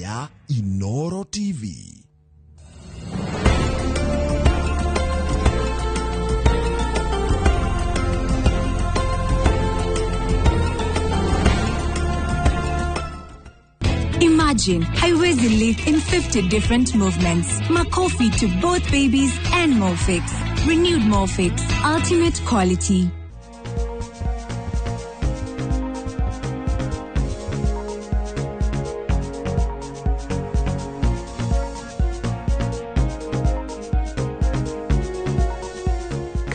Ya Inoro TV. Imagine haiwezi live in 50 different movements. Makofi to both babies and Molfix. Renewed Molfix. Ultimate quality.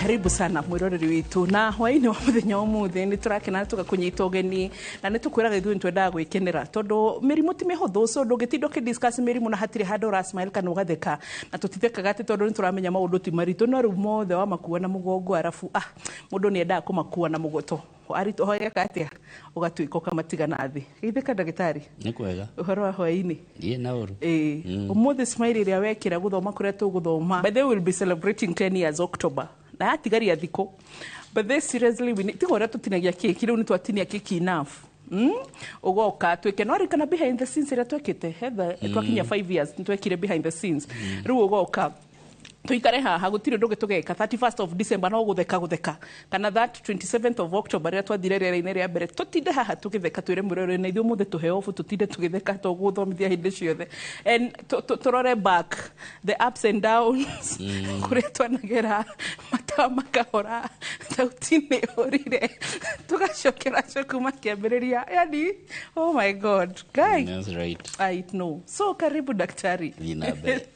Karibu sana mwiroreri witu na hwaini wa muthenya umuthi ni turakena tugakunyita ugeni na ni tukwiraga ithuĩ nitwendaga gwikenera tondu mirimu ti mihuthu, so ndungitinda ukidiscuss mirimu na hatiri handu ura smile kana ugatheka, na tutithekaga ati tondu nituramenya maundu ti maritu, no riu mothe wa makua na mugongo arafu mundu ni endaga kumakua na mugoto arito hoyeka atia ugatuika ukamatiga na thi. Geithĩka ndagĩtarĩ. Nĩ kwega. Ũhoro wa hwaĩ-inĩ? Ndiĩ na ũru. Ĩĩ, ũmũthĩ smile ĩrĩa wekĩra gũthoma kũrĩa tũgũthoma. By the way, we'll be celebrating 10 years October. Na yatigaria thikũ. But this seriously we need tiga ũrĩa tũtinagia keki rĩu nĩtwatinia keki enough. Ũgoka twĩke no ririkana behind the scenes ĩrĩa twekĩte hetha twakinya 5 years nĩtwekire behind the scenes. Rĩu ũgoka tuikare haha gutiri undu tugeka 31st of December no gutheka gutheka kana that 27th of October rĩrĩa twathire rĩera-inĩ rĩa mbere tutinde haha tugitheka twire mwĩrore na ithuĩ ũmũthĩ tũheo obu tutinde tugitheka tũgũthomithia hĩndĩ ciothe and tũrore back the ups and downs kũrĩa twanagera matawa makahora thauti nĩ ũrire tũgacokera kuma kĩambĩrĩria, yani oh my God guy. That's right. I know. So karibu daktari.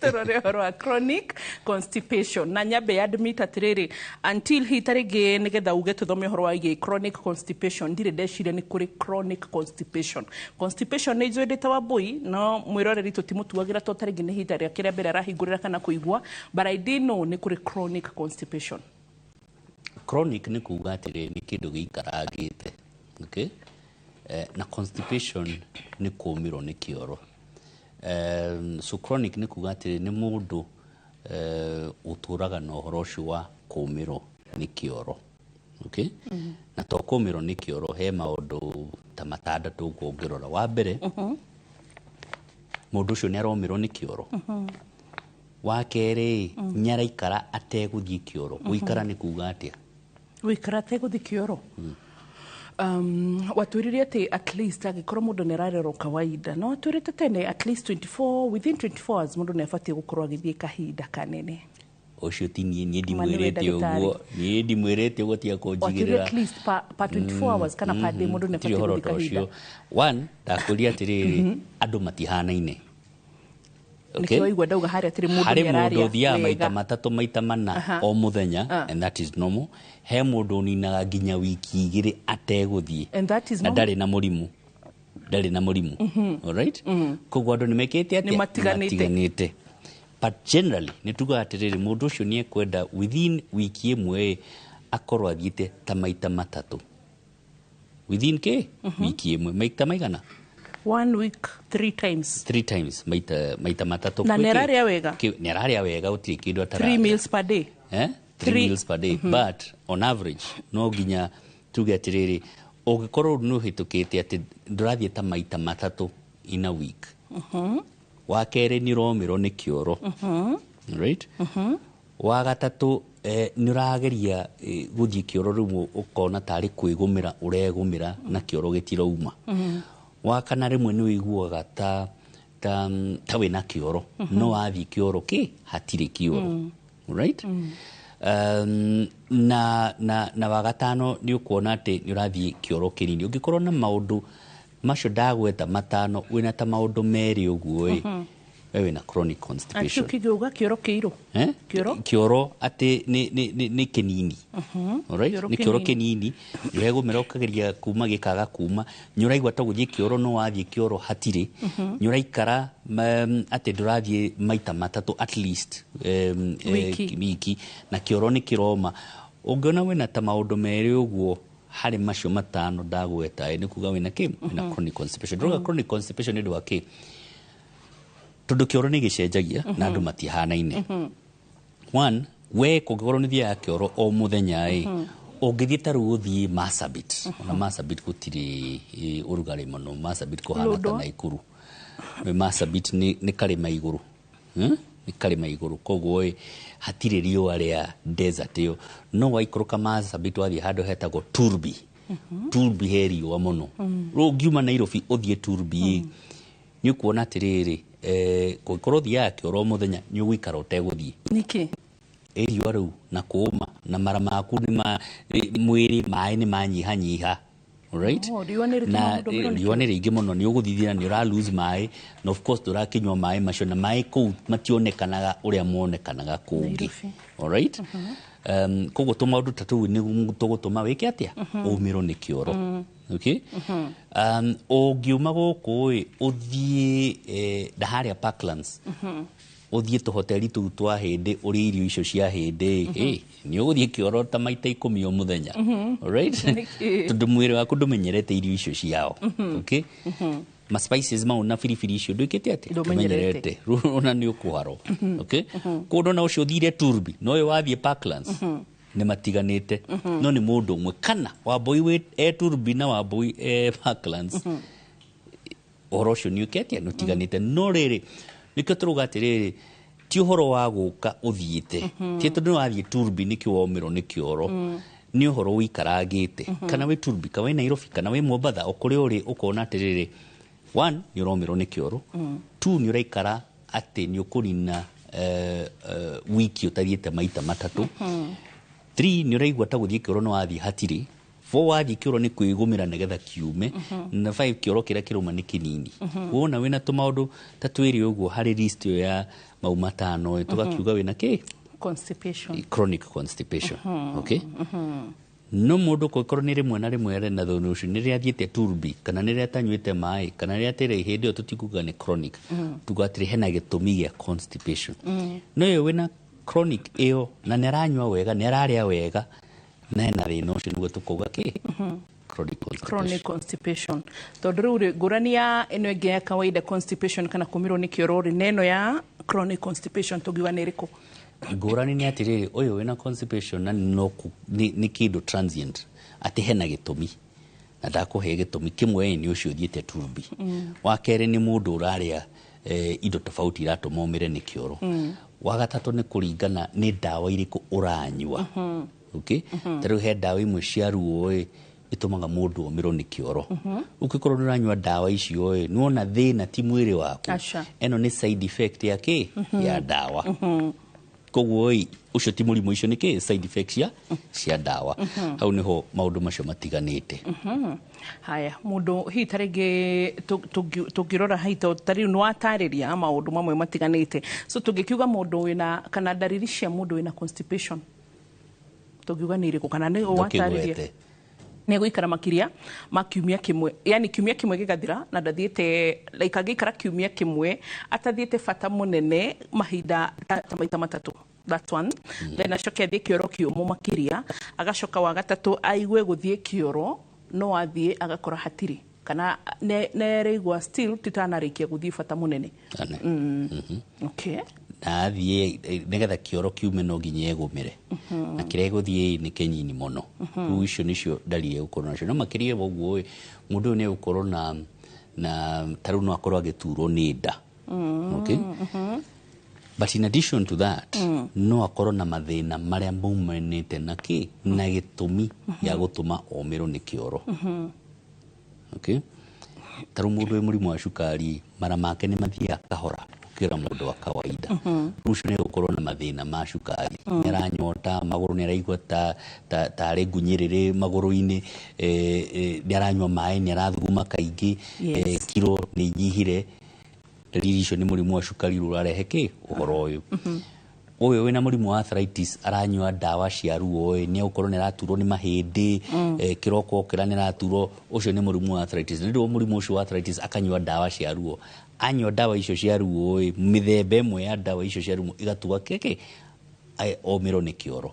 Tũrore ũhoro wa chronic constipation na nyambe admit atiriri until he tarige nigetha uge tuthome horo wa chronic constipation ndire ndecire ni kuri chronic constipation. Constipation ni njũĩ ndĩ wa mbui no mwiroreri tutimutuagira to tarige ni hinda rĩa kĩrĩa mbere arahingũrĩra kana kũigua, but I didn't know ni kuri chronic constipation. Chronic ni kuga atĩrĩ ni kĩndũ gĩikarangĩte, okay? Na constipation ni kũũmĩrwo nĩ kĩoro. So chronic ni kuga atĩrĩ nĩ mũndũ uturaga na ũhoro ũcio wa kũũmĩrwo nĩ kĩoro, okay? Na to kũũmĩrwo nĩ kĩoro he maũndũ ta matandatũ ũguo ũngĩrora. Wa mbere, mũndũ ũcio nĩ aromĩrwo nĩ kĩoro. Wa kerĩ, nĩ araikara ategũthiĩ kĩoro. Gũikara nĩ kuga atĩa? Gũikara ategũthiĩ kĩoro? Watwĩrire atĩ at least angĩkorwo mũndũ nĩ ararerwo kawaida no watwĩrĩte tene at least 24 within 24 hours mũndũ nĩ abatiĩ gũkorwo agĩthiĩ kahinda kanene. Ũcio ti niĩ, niĩ ndimwĩrĩte ũguo, niĩ ndimwĩrĩte ũguo tiga kũnjigĩrĩra. At least per 24 hours kana per day mũndũ nĩ abatiĩ gũthiĩ kahinda. One, ndakũria atĩrĩrĩ, andũ matihanaine. Okay. Nĩkĩo waigua ndauga harĩa atĩrĩ mũndũ nĩ ararĩa mũndũ ũthiaga maita matatũ maita mana o mũthenya, and that is normal. He mũndũ ũninaga nginya wiki igĩrĩ ategũthiĩ na ndarĩ na mũrimũ, ndarĩ na mũrimũ. All right? Koguo andũ nĩmekĩte atĩa? Nĩmatiganĩte. But generally nĩ tugaga atĩrĩrĩ mũndũ ũcio nĩ ekwenda within wiki ĩmwe akorwo athiĩte ta maita matatũ. Within kĩ? Wiki ĩmwe maita maigana? 1 week 3 times. 3 times maita matatũ. Na nĩ ararĩa wega? Nĩ ararĩa wega gũtirĩ kĩndũ atararĩa. 3 meals per day. 3 meals per day. But on average no nginya tuge atĩrĩrĩ ũngĩkorwo nĩ ũhĩtũkĩte atĩ ndũrathiĩ ta maita matatũ in a week. Wa kerĩ nĩ ũromĩrwo nĩ kĩoro. Right? Wa gatatũ nĩ ũrageria gũthiĩ kĩoro rĩu ũkona tarĩ kwĩgũmĩra ũregũmĩra na kĩoro gĩtirauma. Wa kana rĩmwe nĩ ũiguaga ta wĩna kĩoro no wathiĩ kĩoro kĩ hatirĩ kĩoro. Right? Na wa gatano nĩ ũkuona atĩ nĩ ũrathiĩ kĩoro kĩnini. Ũngĩkorwo na maũndũ macio ndagweta matano wĩna ta maũndũ merĩ ũguo ĩ, we wĩna chronic constipation. Atĩ ũkĩuga kĩoro kĩirũ? Kĩoro atĩ nĩ kĩnini. Alright? Nĩ kĩoro kĩnini nĩ ũregũmĩra ũkageria kuma gĩkaga kuma, nĩ ũraigua ta gũthiĩ kĩoro no wathiĩ kĩoro hatirĩ, nĩ ũraikara atĩ ndũrathiĩ maita matatũ at least wiki na kĩoro nĩ kĩroma. Ũngĩona wĩna ta maũndũ merĩ ũguo harĩ macio matano ndagweta nĩ kuga wĩna kĩ? Wĩna chronic constipation. Ndũrauga chronic constipation nĩ ũndũ wa kĩ? Tondũ kĩoro nĩ gĩcenjagia na andũ matihanaine. One, we kũngĩkorwo nĩ thiaga kĩoro o mũthenya ĩ, ũngĩthiĩ ta rĩu ũthiĩ Marsabit, ona Marsabit gũtirĩ ũrugarĩ mũno, Marsabit kũhana ta Naikuru. Marsabit nĩ karĩma igũrũ. Nĩ karĩma igũrũ, koguo ĩ hatirĩ riũa rĩa desert ĩyo. No waikũrũka Marsabit wathiĩ handũ hetagwo Turbi. Turbi he riũa mũno. Rĩu ũngiuma Nairobi ũthiĩ Turbi ĩ, nĩ ũkuona atĩrĩrĩ, kũngĩkorwo ũthiaga kĩoro o mũthenya, nĩ ũgũikara ũtegũthiĩ. Nĩkĩ? Ĩ riũa rĩu na kũũma na mara maku nĩ ma mwĩrĩ maĩ nĩ manyihanyiha. Alright? Oh, riũa nĩ rĩtũmaga Na mũndũ omĩrwo nĩ riũa nĩ rĩingĩ mũno, nĩ ũgũthithina, nĩ ũra lose maĩ, na of course ndũrakĩnyua maĩ macio, na maĩ kũu mationekanaga ũrĩa monekanaga kũngĩ. Nairobi. Alright? Koguo tũmaũndũ ta tũu nĩ tũgũtũma wĩke atĩa? Ũmĩrwo nĩ kĩoro. Okay? Ũngiuma gũkũ ĩ ũthiĩ na harĩa Parklands, ũthiĩ tũhoteri tũu twa hĩndĩ ũrĩe irio icio cia hĩndĩ ĩ, nĩ ũgũthiĩ kĩoro ta maita 10 o mũthenya. Alright? Nĩkĩ? Tondũ mwĩrĩ waku ndũmenyerete irio icio ciao. Okay? Ma spices mau na biribiri icio ndwĩkĩte atĩa? Ndũmenyerete. Rĩu ona nĩ ũkũharwo. Okay? Kũndũ na ũcio ũthire Turbi na ũyũ wathiĩ Parklands nĩ matiganĩte, no nĩ mũndũ ũmwe, kana Wambui wĩ e Turbi na Wambui e Parklands, ũhoro ũcio nĩ ũkĩte nĩ ũtiganĩte. No rĩrĩ, nĩkĩo tũrauga atĩrĩrĩ, ti ũhoro wa gũka ũthiĩte, ti tondũ nĩ wathiĩ Turbi nĩkĩo womĩrwo nĩ kĩoro, nĩ ũhoro ũikarangĩte, kana wĩ Turbi, kana wĩ Nairobi, kana wĩ Mombatha, o kũrĩa ũrĩ, ũkona atĩrĩrĩ, one, nĩ ũromĩrwo nĩ kĩoro, two, nĩ ũraikara atĩ nĩ ũkũnina wiki ũtathiĩte maita matatũ, three, nĩ ũraigua ta gũthiĩ kĩoro no wathiĩ hatirĩ, four, wathiĩ kĩoro nĩ kwĩgũmĩra nĩgetha kiume, na five, kĩoro kĩrĩa kĩrauma nĩ kĩnini. Wona wĩna tũmaũndũ ta twĩrĩ ũguo harĩ list ĩyo ya mau matano ĩ, tũgakiuga wĩna kĩ? Constipation. Chronic constipation. Okay, no mũndũ kũngĩkorwo nĩ rĩmwe na rĩmwe arĩ na thĩna ũcio, nĩ rĩrĩa athiĩte Turbi, kana nĩ rĩrĩa atanyuĩte maĩ, kana rĩrĩa atĩrĩ, hĩndĩ ĩyo tũtikuga nĩ chronic, tuga atĩrĩ hena gĩtũmi gĩa constipation. No ĩyo wĩna chronic ĩyo na nĩ aranyua wega, nĩ ararĩa wega, na hena thĩna ũcio, nĩguo tũkauga kĩ? Chronic constipation. Chronic constipation. Tondũ rĩu rĩ, ngũrani ya ĩno ĩngĩ ya kawaida constipation kana kũmĩrwo nĩ kĩoro rĩ, na ĩno ya chronic constipation tũngiuga nĩ ĩrĩkũ? Ngũrani nĩ atĩrĩrĩ, ũyũ wĩna constipation na no nĩ kĩndũ transient, atĩ hena gĩtũmi, na ndakũhe gĩtũmi kĩmwe. Ĩ nĩ ũcio ũthiĩte Turbi. Wa kerĩ nĩ mũndũ ũrarĩa indo tofauti iratũma ũmĩre nĩ kĩoro. Wa gatatũ nĩ kũringana nĩ ndawa irĩkũ ũranyua. Okay, ta rĩu he ndawa imwe cia ruo ĩ itũmaga mũndũ omĩrwo nĩ kĩoro. Ũngĩkorwo nĩ ũranyua ndawa icio ĩ, nĩwona thĩna ti mwĩrĩ waku. Aca. Ĩno nĩ side effect ya kĩ? Ya ndawa. Koguo ĩ, ũcio ti mũrimũ, icio nĩ kĩ? Side effect cia ndawa. Hau nĩho maũndũ macio matiganĩte. Haya, mũndũ hihi ta rĩngĩ tũngĩrora hihi ta rĩu nĩ watarĩria maũndũ mamwe matiganĩte, so tũngĩkiuga mũndũ wĩna kana ndariri cia mũndũ wĩna constipation tũngiuga nĩ irĩkũ, kana nĩ watarĩria? Ndũkĩgwete. Nĩ egũikara makĩria ma kiumia kĩmwe, yani kiumia kĩmwe gĩgathira na ndathiĩte, like angĩikara kiumia kĩmwe atathiĩte bata mũnene mahinda ta maita matatũ, that's one. Then acoke athiĩ kĩoro kĩũmũ makĩria, agacoka wa gatatũ aigue gũthiĩ kĩoro no athiĩ agakora hatirĩ, kana nĩareigua still titanarĩkia gũthiĩ bata mũnene. Ane. Okay. Na athiĩ nĩgetha kĩoro kiume no nginya egũmĩre, na kĩrĩa egũthiĩ nĩ kĩnyini mũno. Rĩu icio nĩcio ndariri egũkorwo nacio. No makĩria ma ũguo ĩ, mũndũ ũyũ nĩ egũkorwo na ta rĩu no akorwo agĩturwo nĩ nda. Okay, but in addition to that, no akorwo na mathĩna marĩa maumanĩte na kĩ? Na gĩtũmi gĩa gũtũma omĩrwo nĩ kĩoro. Okay, ta rĩu mũndũ wĩ mũrimũ wa cukari, mara make nĩ mathiaga kahora gũkĩra mũndũ wa kawaida. Rĩu ũcio nĩ egũkorwo na mathĩna ma cukari, nĩ aranyota magũrũ, nĩ araigua ta tarĩ ngunyĩrĩrĩ magũrũ-inĩ, nĩ aranyua maĩ, nĩ arathuguma kaingĩ, kiro nĩ inyihire. Ndariri icio nĩ mũrimũ wa cukari rĩu ũrarehe kĩ? Ũhoro ũyũ. Ũyũ wĩna mũrimũ wa arthritis aranyua ndawa cia ruo ĩ, nĩ egũkorwo nĩ araturwo nĩ mahĩndĩ, kĩroko okĩra nĩ araturwo. Ũcio nĩ mũrimũ wa arthritis. Nĩ ũndũ wa mũrimũ ũcio wa arthritis akanyua ndawa cia ruo, anyua ndawa icio cia ruo ĩ, mĩthemba ĩmwe ya ndawa icio cia ruo igatua kĩkĩ? Omĩrwo nĩ kĩoro.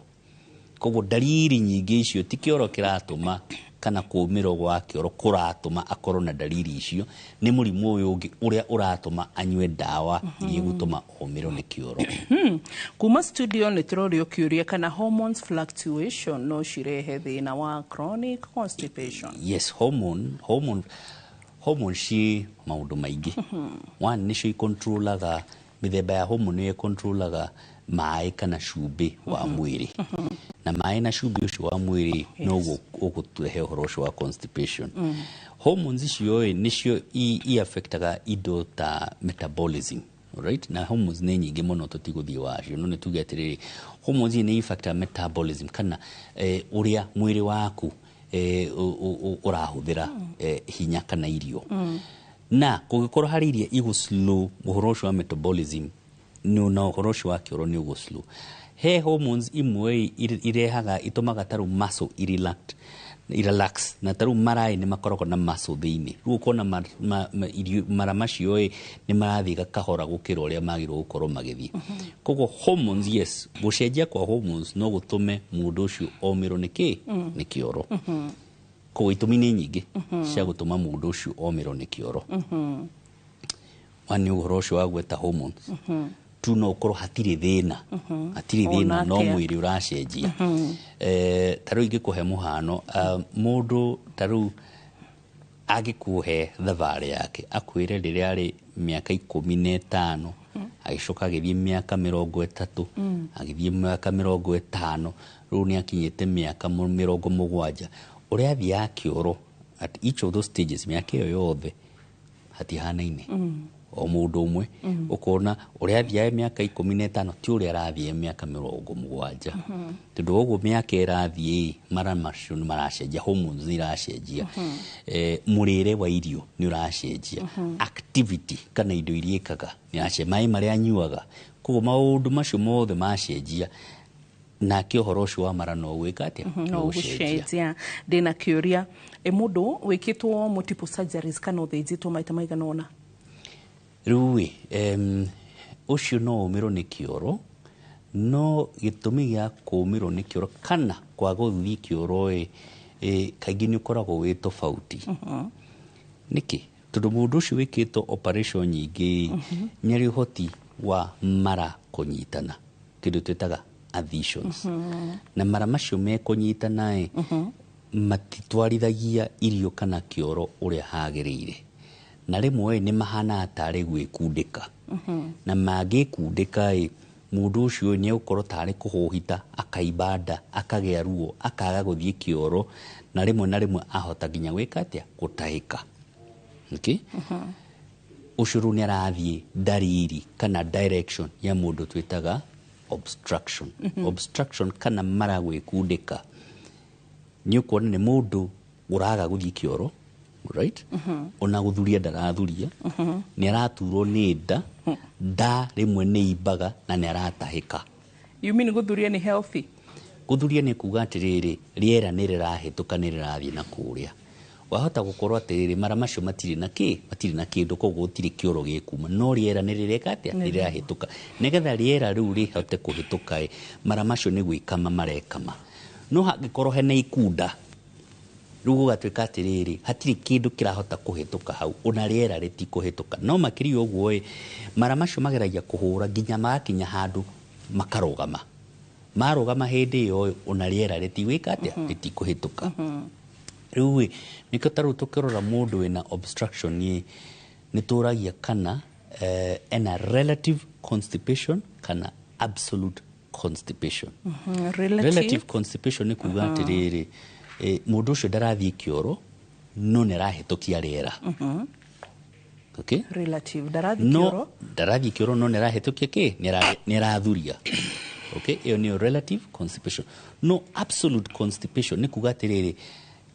Koguo ndariri nyingĩ icio ti kĩoro kĩratũma kana kũmĩrwo gwa kĩoro kũratũma akorwo na ndariri icio, nĩ mũrimũ ũyũ ũngĩ ũrĩa ũratũma anyue ndawa iria igũtũma omĩrwo nĩ kĩoro. Kuma studio nĩ tũrorio kĩũria kana hormones fluctuation no cirehe thĩna wa chronic constipation. Yes, hormone Hormone ci maũndũ maingĩ. One, nĩcio ikontrolaga mĩthemba ya hormone ĩyo ĩkontrolaga maĩ kana cumbĩ wa mwĩrĩ, na maĩ na cumbĩ ũcio wa mwĩrĩ noguo ũgũtũrehe ũhoro ũcio wa constipation. Hormones icio ĩ nĩcio i-affectaga indo ta metabolism. Alright? Na hormones nĩ nyingĩ mũno, tũtigũthiĩ wacio, no nĩ tuge atĩrĩrĩ, hormones nĩ affectaga metabolism kana ũrĩa mwĩrĩ waku ũrahũthĩra hinya kana irio. Na kũngĩkorwo harĩ iria igũ slow ũhoro ũcio wa metabolism nĩ na ũhoro ũcio wa kĩoro nĩ ũgũ slow. He hormones imwe irehaga itũmaga tarĩu muscle irelax, na tarĩu maraĩ nĩ makoragwo na muscle thĩinĩ, rĩu ũkona mara macio ĩ nĩ marathiĩ kahora gũkĩra ũrĩa magĩrĩirwo gũkorwo magĩthiĩ. Koguo hormones, yes, gũcenjia kwa hormones no gũtũme mũndũ ũcio omĩrwo nĩ kĩ nĩ kĩoro. Koguo itũmi nĩ nyingĩ cia gũtũma mũndũ ũcio omĩrwo nĩ kĩoro. One, nĩ ũhoro ũcio wa gweta hormones. Two, no ũkorwo hatirĩ thĩna, hatirĩ thĩna, no Ona atĩa? mwĩrĩ ũracenjia. Ta rĩu ingĩkũhe mũhano, mũndũ ta rĩu angĩkũhe thabarĩ yake, akwĩre rĩrĩa arĩ mĩaka 15, agĩcoka agĩthiĩ mĩaka 30, agĩthiĩ mĩaka 50, rĩu nĩ akinyĩte mĩaka 70, ũrĩa athiaga kĩoro at each of those stages, mĩaka ĩyo yothe hatihanaine. O mũndũ ũmwe ũkona ũrĩa athiaga mĩaka 15 ti ũrĩa arathiĩ mĩaka 70, tondũ ũguo mĩaka ĩrathiĩ, mara macio nĩ maracenjia, hormones nĩ iracenjia, mũrĩre wa irio nĩ ũracenjia, activity kana indo iria ĩkaga nĩ iracenjia, maĩ marĩa anyuaga. Koguo maũndũ macio mothe macenjia, nake ũhoro ũcio wa mara no gwĩka atĩa? No ũgũcenjia. Gũcenjia. Ndĩna kĩũria, ĩ mũndũ wĩkĩtwo multiple surgeries kana ũthĩnjĩtwo maita maigana ũna? Rĩu ĩ ũcio no ũmĩrwo nĩ kĩoro, no gĩtũmi gĩa kũũmĩrwo nĩ kĩoro kana kwaga gũthiĩ kĩoro ĩ, kaingĩ nĩ ũkoragwo wĩ tofauti. Nĩkĩ? Tondũ mũndũ ũcio wĩkĩtwo operation nyingĩ nĩ arĩ ũhoti wa mara kũnyitana, kĩndũ twĩtaga adhesions, na mara macio mekũnyitana ĩ matitwarithagia irio kana kĩoro ũrĩa hagĩrĩire, na rĩmwe ĩ nĩ mahanaga tarĩ gwĩkundĩka, na mangĩkundĩka ĩ mũndũ ũcio nĩ egũkorwo tarĩ kũhũhita, akaimba nda, akagĩa ruo, akaga gũthiĩ kĩoro, na rĩmwe na rĩmwe ahota nginya gwĩka atĩa? Gũtahĩka. Okay? Ũcio rĩu nĩ arathiĩ ndariri kana direction ya mũndũ twĩtaga obstruction. Obstruction kana mara gwĩkundĩka, nĩ ũkuona nĩ mũndũ ũraga gũthiĩ kĩoro, right? Ona gũthuria ndarathuria, nĩ araturwo nĩ nda, nda rĩmwe nĩ imbaga, na nĩ aratahĩka. You mean gũthuria nĩ healthy? Gũthuria nĩ kuga atĩrĩrĩ, rĩera nĩ rĩrahĩtũka, nĩ rĩrathiĩ na kũrĩa. Wahota gũkorwo atĩrĩrĩ, mara macio matirĩ na kĩ matirĩ na kĩndũ, koguo gũtirĩ kĩoro gĩkuma, no rĩera nĩ rĩreka atĩa? Nĩ rĩrahĩtũka. Nĩgetha rĩera rĩu rĩhote kũhĩtũka ĩ, mara macio nĩ gwĩkama marekama. No hangĩkorwo hena ikunda, rĩu gũgatuĩka atĩrĩrĩ, hatirĩ kĩndũ kĩrahota kũhĩtũka hau, ona rĩera rĩtikũhĩtũka. No makĩria ũguo ĩ, mara macio mageragia kũhũra nginya magakinya handũ makarũgama. Marũgama hĩndĩ ĩyo ĩ, ona rĩera rĩtigwĩka atĩa? Rĩtikũhĩtũka. Rĩu ĩ nĩkĩo ta rĩu tũkĩrora mũndũ wĩna obstruction ĩ, nĩ tũragia kana ena relative constipation kana absolute constipation. Relative? Relative constipation nĩ kuga atĩrĩrĩ, mũndũ ũcio ndarathiĩ kĩoro no nĩ arahĩtũkia rĩera. Okay? Relative, ndarathiĩ No kĩoro. ndarathiĩ kĩoro no nĩ arahĩtũkia kĩ nĩ arathuria. Okay? Ĩyo nĩyo relative constipation. No absolute constipation nĩ kuga atĩrĩrĩ,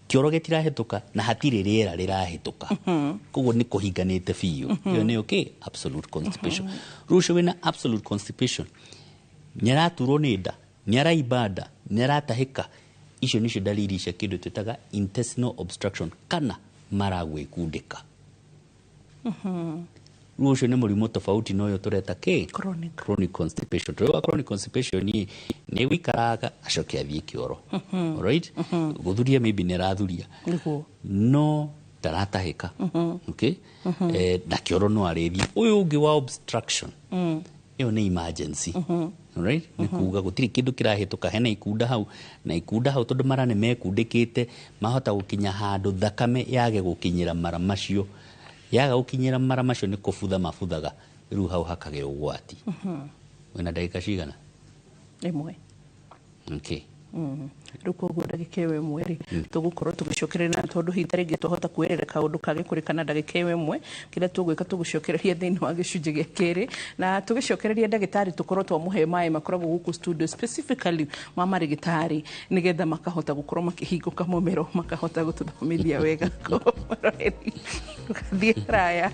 kĩoro gĩtirahĩtũka na hatirĩ rĩera rĩrahĩtũka, koguo nĩ kũhinganĩte biũ. Ĩyo nĩyo kĩ absolute constipation. Rĩu ũcio wĩna absolute constipation nĩ araturwo nĩ nda, nĩ araimba nda, nĩ aratahĩka. Icio nĩcio ndariri cia kĩndũ twĩtaga intestinal obstruction kana mara gwĩkundĩka. Rĩu ũcio nĩ mũrimũ tofauti na ũyũ tũreta kĩ Chronic. Chronic constipation. Tũrĩ wa chronic constipation nĩ gũikaraga acoke athiĩ kĩoro. Alright? Gũthuria maybe nĩ arathuria Nĩguo. no ndaratahĩka. Okay? Na kĩoro no arĩthiĩ. Ũyũ ũngĩ wa obstruction, ĩyo nĩ emergency. Alright? Nĩ kuga gũtirĩ kĩndũ kĩrahĩtũka, hena ikunda hau na ikunda hau, tondũ mara nĩ mekundĩkĩte, mahota gũkinya handũ thakame yage gũkinyĩra mara macio. Yaga gũkinyĩra mara macio nĩ kũbutha mabuthaga, rĩu hau hakagĩa ũgwati. Wĩna ndagĩka cigana? Ĩmwe. Okay. Rĩu koguo ndagĩka ĩyo ĩmwe rĩ, tũgũkorwo tũgĩcokereria, na tondũ hihi ta rĩngĩ twahota kwĩrĩra kaũndũ kage kũrĩkana ndagĩka ĩyo ĩmwe, kĩrĩa tũgwĩka tũgũcokereria thĩinĩ wa gĩcunjĩ gĩa kerĩ, na tũgĩcokereria ndagĩtarĩ tũkorwo twamũhe maĩ makoragwo gũkũ studio specifically ma marĩgĩtarĩ, nĩgetha makahota gũkorwo makĩhingũka mũmero, makahota gũtũthomithia wega. Mũroreri, ndũgathiĩ haraya.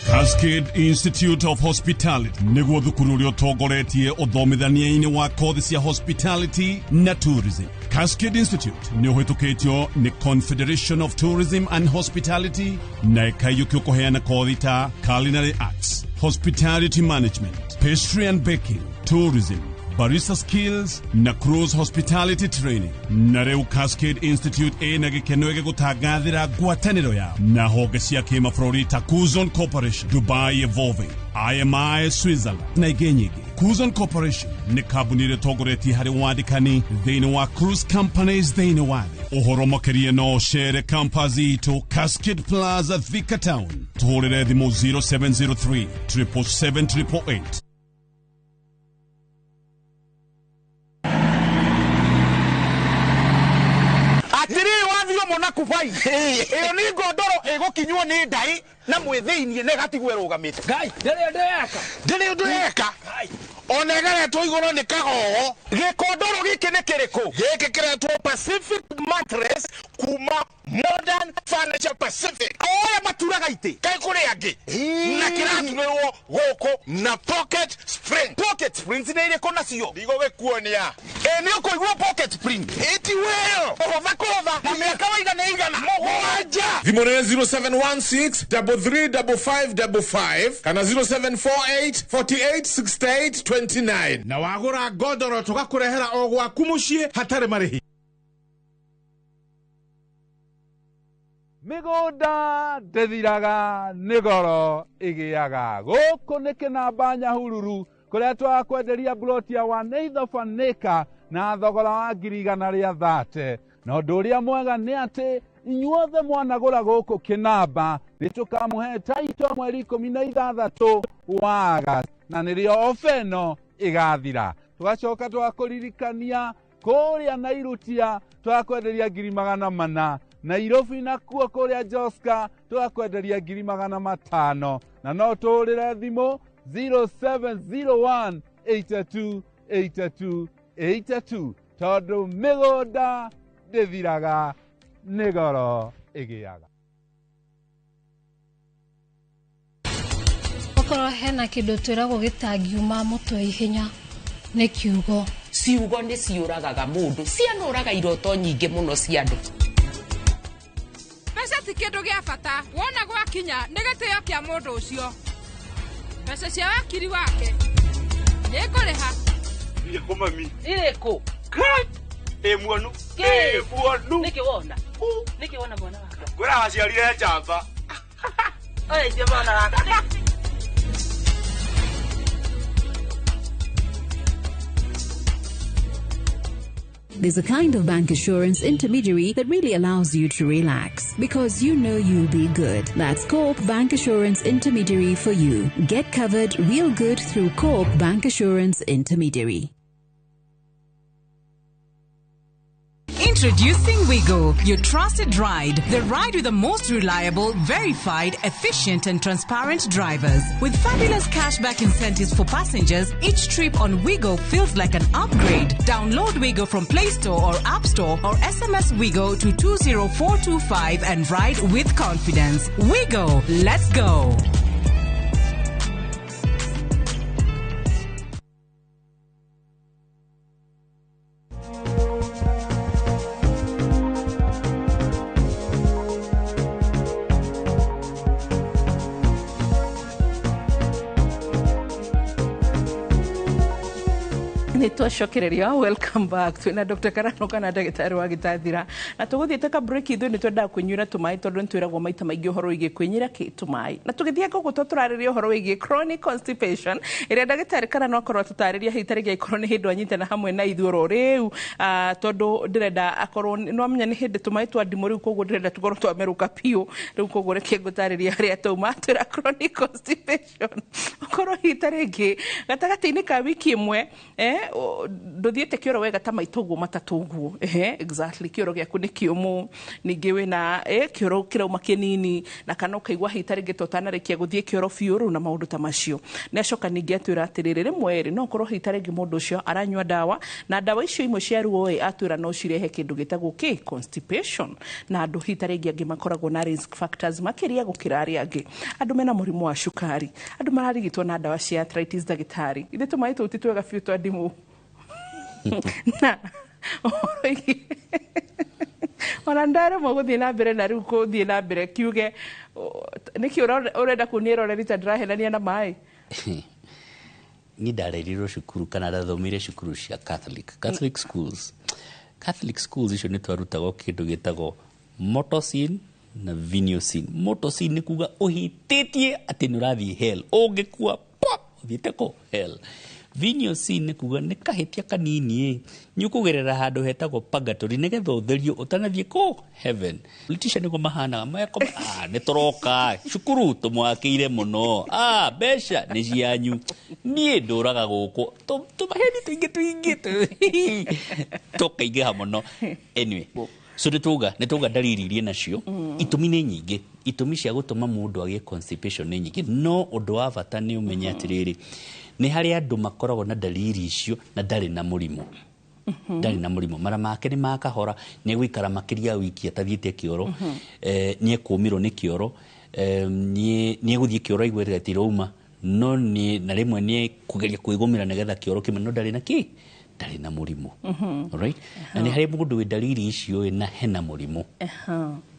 Cascade Institute of Hospitality nĩguo thukuru ũrĩa ũtongoretie ũthomithania-inĩ wa kothi cia hospitality na tourism. Cascade Institute nĩ ũhĩtũkĩtio nĩ Confederation of Tourism and Hospitality na ĩkaiyũkio kũheana kothi ta culinary arts, hospitality management, pastry and baking, tourism, barista skills na cruise hospitality training. Na rĩu Cascade Institute ĩna gĩkeno gĩgũtangathĩra ngwatanĩro yao na honge cia kĩmabũrũri ta Kuzon Corporation, Dubai Evolving, IMI Switzerland na ingĩ nyingĩ. Kuzon Corporation nĩ kambuni ĩrĩa ĩtongoretie harĩ wandĩkani thĩinĩ wa cruise companies thĩinĩ wa thĩ. Ũhoro makĩria no ũcere campus itũ Cascade Plaza, Thika Town. Tũhũrĩre thimũ 0703 777 888. Atiriri wathio mona kubai iyo ni ngondoro igukinywo ni ndai na mwithiinie na igatigwo irugamite. Ngai ndĩrĩ ũndũ yeka, ndĩrĩ ũndũ yeka, ona ĩgeretwo igũrũ nĩ kagogo. Gĩkondoro gĩkĩ nĩ kĩrĩkũ? Gĩkĩ kĩretwo Pacific Mattress kuma Modern Furniture Pacific. Oya maturaga itĩ kaĩ kũrĩ angĩ, na kĩraturĩrwo gũkũ na pocket spring. Pocket springs nĩ irĩkũ nacio? Ndigũgĩkuonia. Ĩ nĩ ũkũigua pocket spring ĩti wĩyo kũhũtha kũhũtha na mĩaka waigana igana mũgwanja. Thimũ nĩ 0716 335555 kana 0748 48 68 29. Na wagũra ngondoro tũgakũrehera o gwaku mũciĩ hatarĩ marĩhi. Mĩgũnda ndĩthiraga nĩ goro ĩgĩaga. Gũkũ nĩ kĩnamba Nyahururu kũrĩa twakwenderia ploti ya 1/8 of an acre na thogora wa 130,000. Na ũndũ ũrĩa mwega nĩ atĩ inyuothe mwanagũra gũkũ kĩnamba nĩ tũkamũhe taito mweri 16 wa August, na nĩrĩo ofa ĩno ĩgathira. Tũgacoka twakũririkania kũrĩa Nairutia twakwenderia 400,000, Nairobi nakuo kũrĩa Joska twakwenderia 500,000, na no tũhũrĩre thimũ 0701 82 82 82, tondũ mĩgũnda ndĩthiraga nĩ goro ĩgĩaga. Okorwo hena kĩndũ twĩragwo gĩtangiuma mũtwe ihenya nĩ kiugo. Ciugo nĩ ciũragaga mũndũ, cianũraga iroto nyingĩ mũno cia andũ. Mbeca ti kĩndũ gĩa bata, wona gwakinya nĩ gĩtĩo kĩa mũndũ ũcio. Mbeca cia wakiri wake nĩ ngũrĩha. Irĩkũ mami? Irĩkũ? Ĩ muonu. Ĩ muonu. Nĩkĩ wona? Nĩkĩ wona mwana wakwa? Kwĩra waciarire njamba. Oe mwana wakwa. There's a kind of bank assurance intermediary that really allows you to relax because you know you'll be good. That's Co-op Bank Assurance Intermediary for you. Get covered real good through Co-op Bank Assurance Intermediary. Introducing Wigo, your trusted ride. The ride with the most reliable, verified, efficient, and transparent drivers. With fabulous cashback incentives for passengers, each trip on Wigo feels like an upgrade. Download Wigo from Play Store or App Store or SMS Wigo to 20425 and ride with confidence. Wigo, let's go. Nä twacokereria, welcome back. Twina Dr. Karano kana ndagĩtarĩ wa gĩtathira, na tũgũthiĩte ka break ithuĩ nĩ twendaga kwĩnyuĩra tũmaĩ, tondũ nĩ twĩragwo maita maingĩ ũhoro wĩgiĩ kwĩnyuĩra kĩ tũmaĩ, na tũgĩthiĩ koguo tũrarĩria ũhoro wĩgiĩ chronic constipation ĩrĩa ndagĩtarĩ Karano akorwo atũtarĩria hihi tarĩngĩ angĩkorwo nĩ hĩndĩ wanyitana hamwe na ithuĩ oro rĩu, tondũ ndĩrenda akorwo nĩ wamenya nĩ hĩndĩ tũmaĩ twa ndimũ rĩu, koguo ndĩrenda tũkorwo twamerũka biũ rĩu, koguo reke ngũtarĩria harĩa tauma. Twĩra chronic constipation ũkorwo hihi tarĩngĩ gatagatĩ-inĩ ka wiki ĩmwe ndũthiĩte kĩoro wega ta maita ũguo matatũ ũguo, ehe, exactly, kĩoro gĩaku nĩ kĩũmũ, ningĩ wĩna kĩoro kĩrauma kĩnini, na kana ũkaigua hihi ta rĩngĩ ta ũtanarĩkia gũthiĩ kĩoro biũ rĩu na maũndũ ta macio. Nĩ acoka ningĩ atwĩra atĩrĩrĩ, rĩmwe rĩ no ũkorwo hihi ta rĩngĩ mũndũ ũcio aranyua ndawa, na ndawa icio imwe cia ruo ĩ atwĩra no cirehe kĩndũ gĩtagwo kĩ constipation, na andũ hihi ta rĩngĩ angĩ makoragwo na risk factors makĩria gũkĩra arĩa angĩ, andũ mena mũrimũ wa cukari, andũ mararigitwo na ndawa cia arthritis. Ndagĩtarĩ, ithe tũmaĩ tũu ti twega biũ twa ndimũ na ona ndaremwo gũthiĩ na mbere na rĩu kũthiĩ na mbere kiuge nĩkĩ ũrenda kunia ĩroreri ta ndĩrahenania na maĩ. Niĩ ndarerirwo cukuru kana ndathomire cukuru cia Catholic schools. Catholic schools icio nĩ twarutagwo kĩndũ gĩtagwo motosin na viniosin. Motosin nĩ kuga ũhĩtĩtie atĩ nĩ ũrathiĩ hell, ũngĩkua pop ũthiĩte kũ hell. Viniosin nĩ kuga nĩ kahĩtia kanini nĩ ũkũgerera handũ hetagwo purgatory nĩgetha ũtherio ũtanathiĩ kũ heaven. Politician nĩguo mahanaga meko, nĩ tũroka cukuru tũmwakĩire mũno, mbeca nĩ cianyu, niĩ ndũraga gũkũ, tũmaheni tũingĩ tũingĩ tũkaingĩha mũno. Anyway, so nĩ tuga ndariri iria nacio, itũmi nĩ nyingĩ, itũmi cia gũtũma mũndũ agĩe constipation nĩ nyingĩ, no ũndũ wa bata nĩ ũmenye atĩrĩrĩ, nĩ harĩ andũ makoragwo na dalili icio na ndarĩ na mũrimũ. Ndarĩ na mũrimũ, mara make nĩ makahora, nĩ egũikara makĩria wiki atathiĩte kĩoro, nĩ ekũmĩrwo nĩ kĩoro, nĩ egũthiĩ kĩoro aigue gĩtirauma, no nĩ na rĩmwe nĩ ekũgeria kwĩgũmĩra nĩgetha kĩoro kĩmwe, no ndarĩ na kĩ, ndarĩ na mũrimũ. Alright? Na nĩ harĩ mũndũ wĩ dalili icio na hena mũrimũ.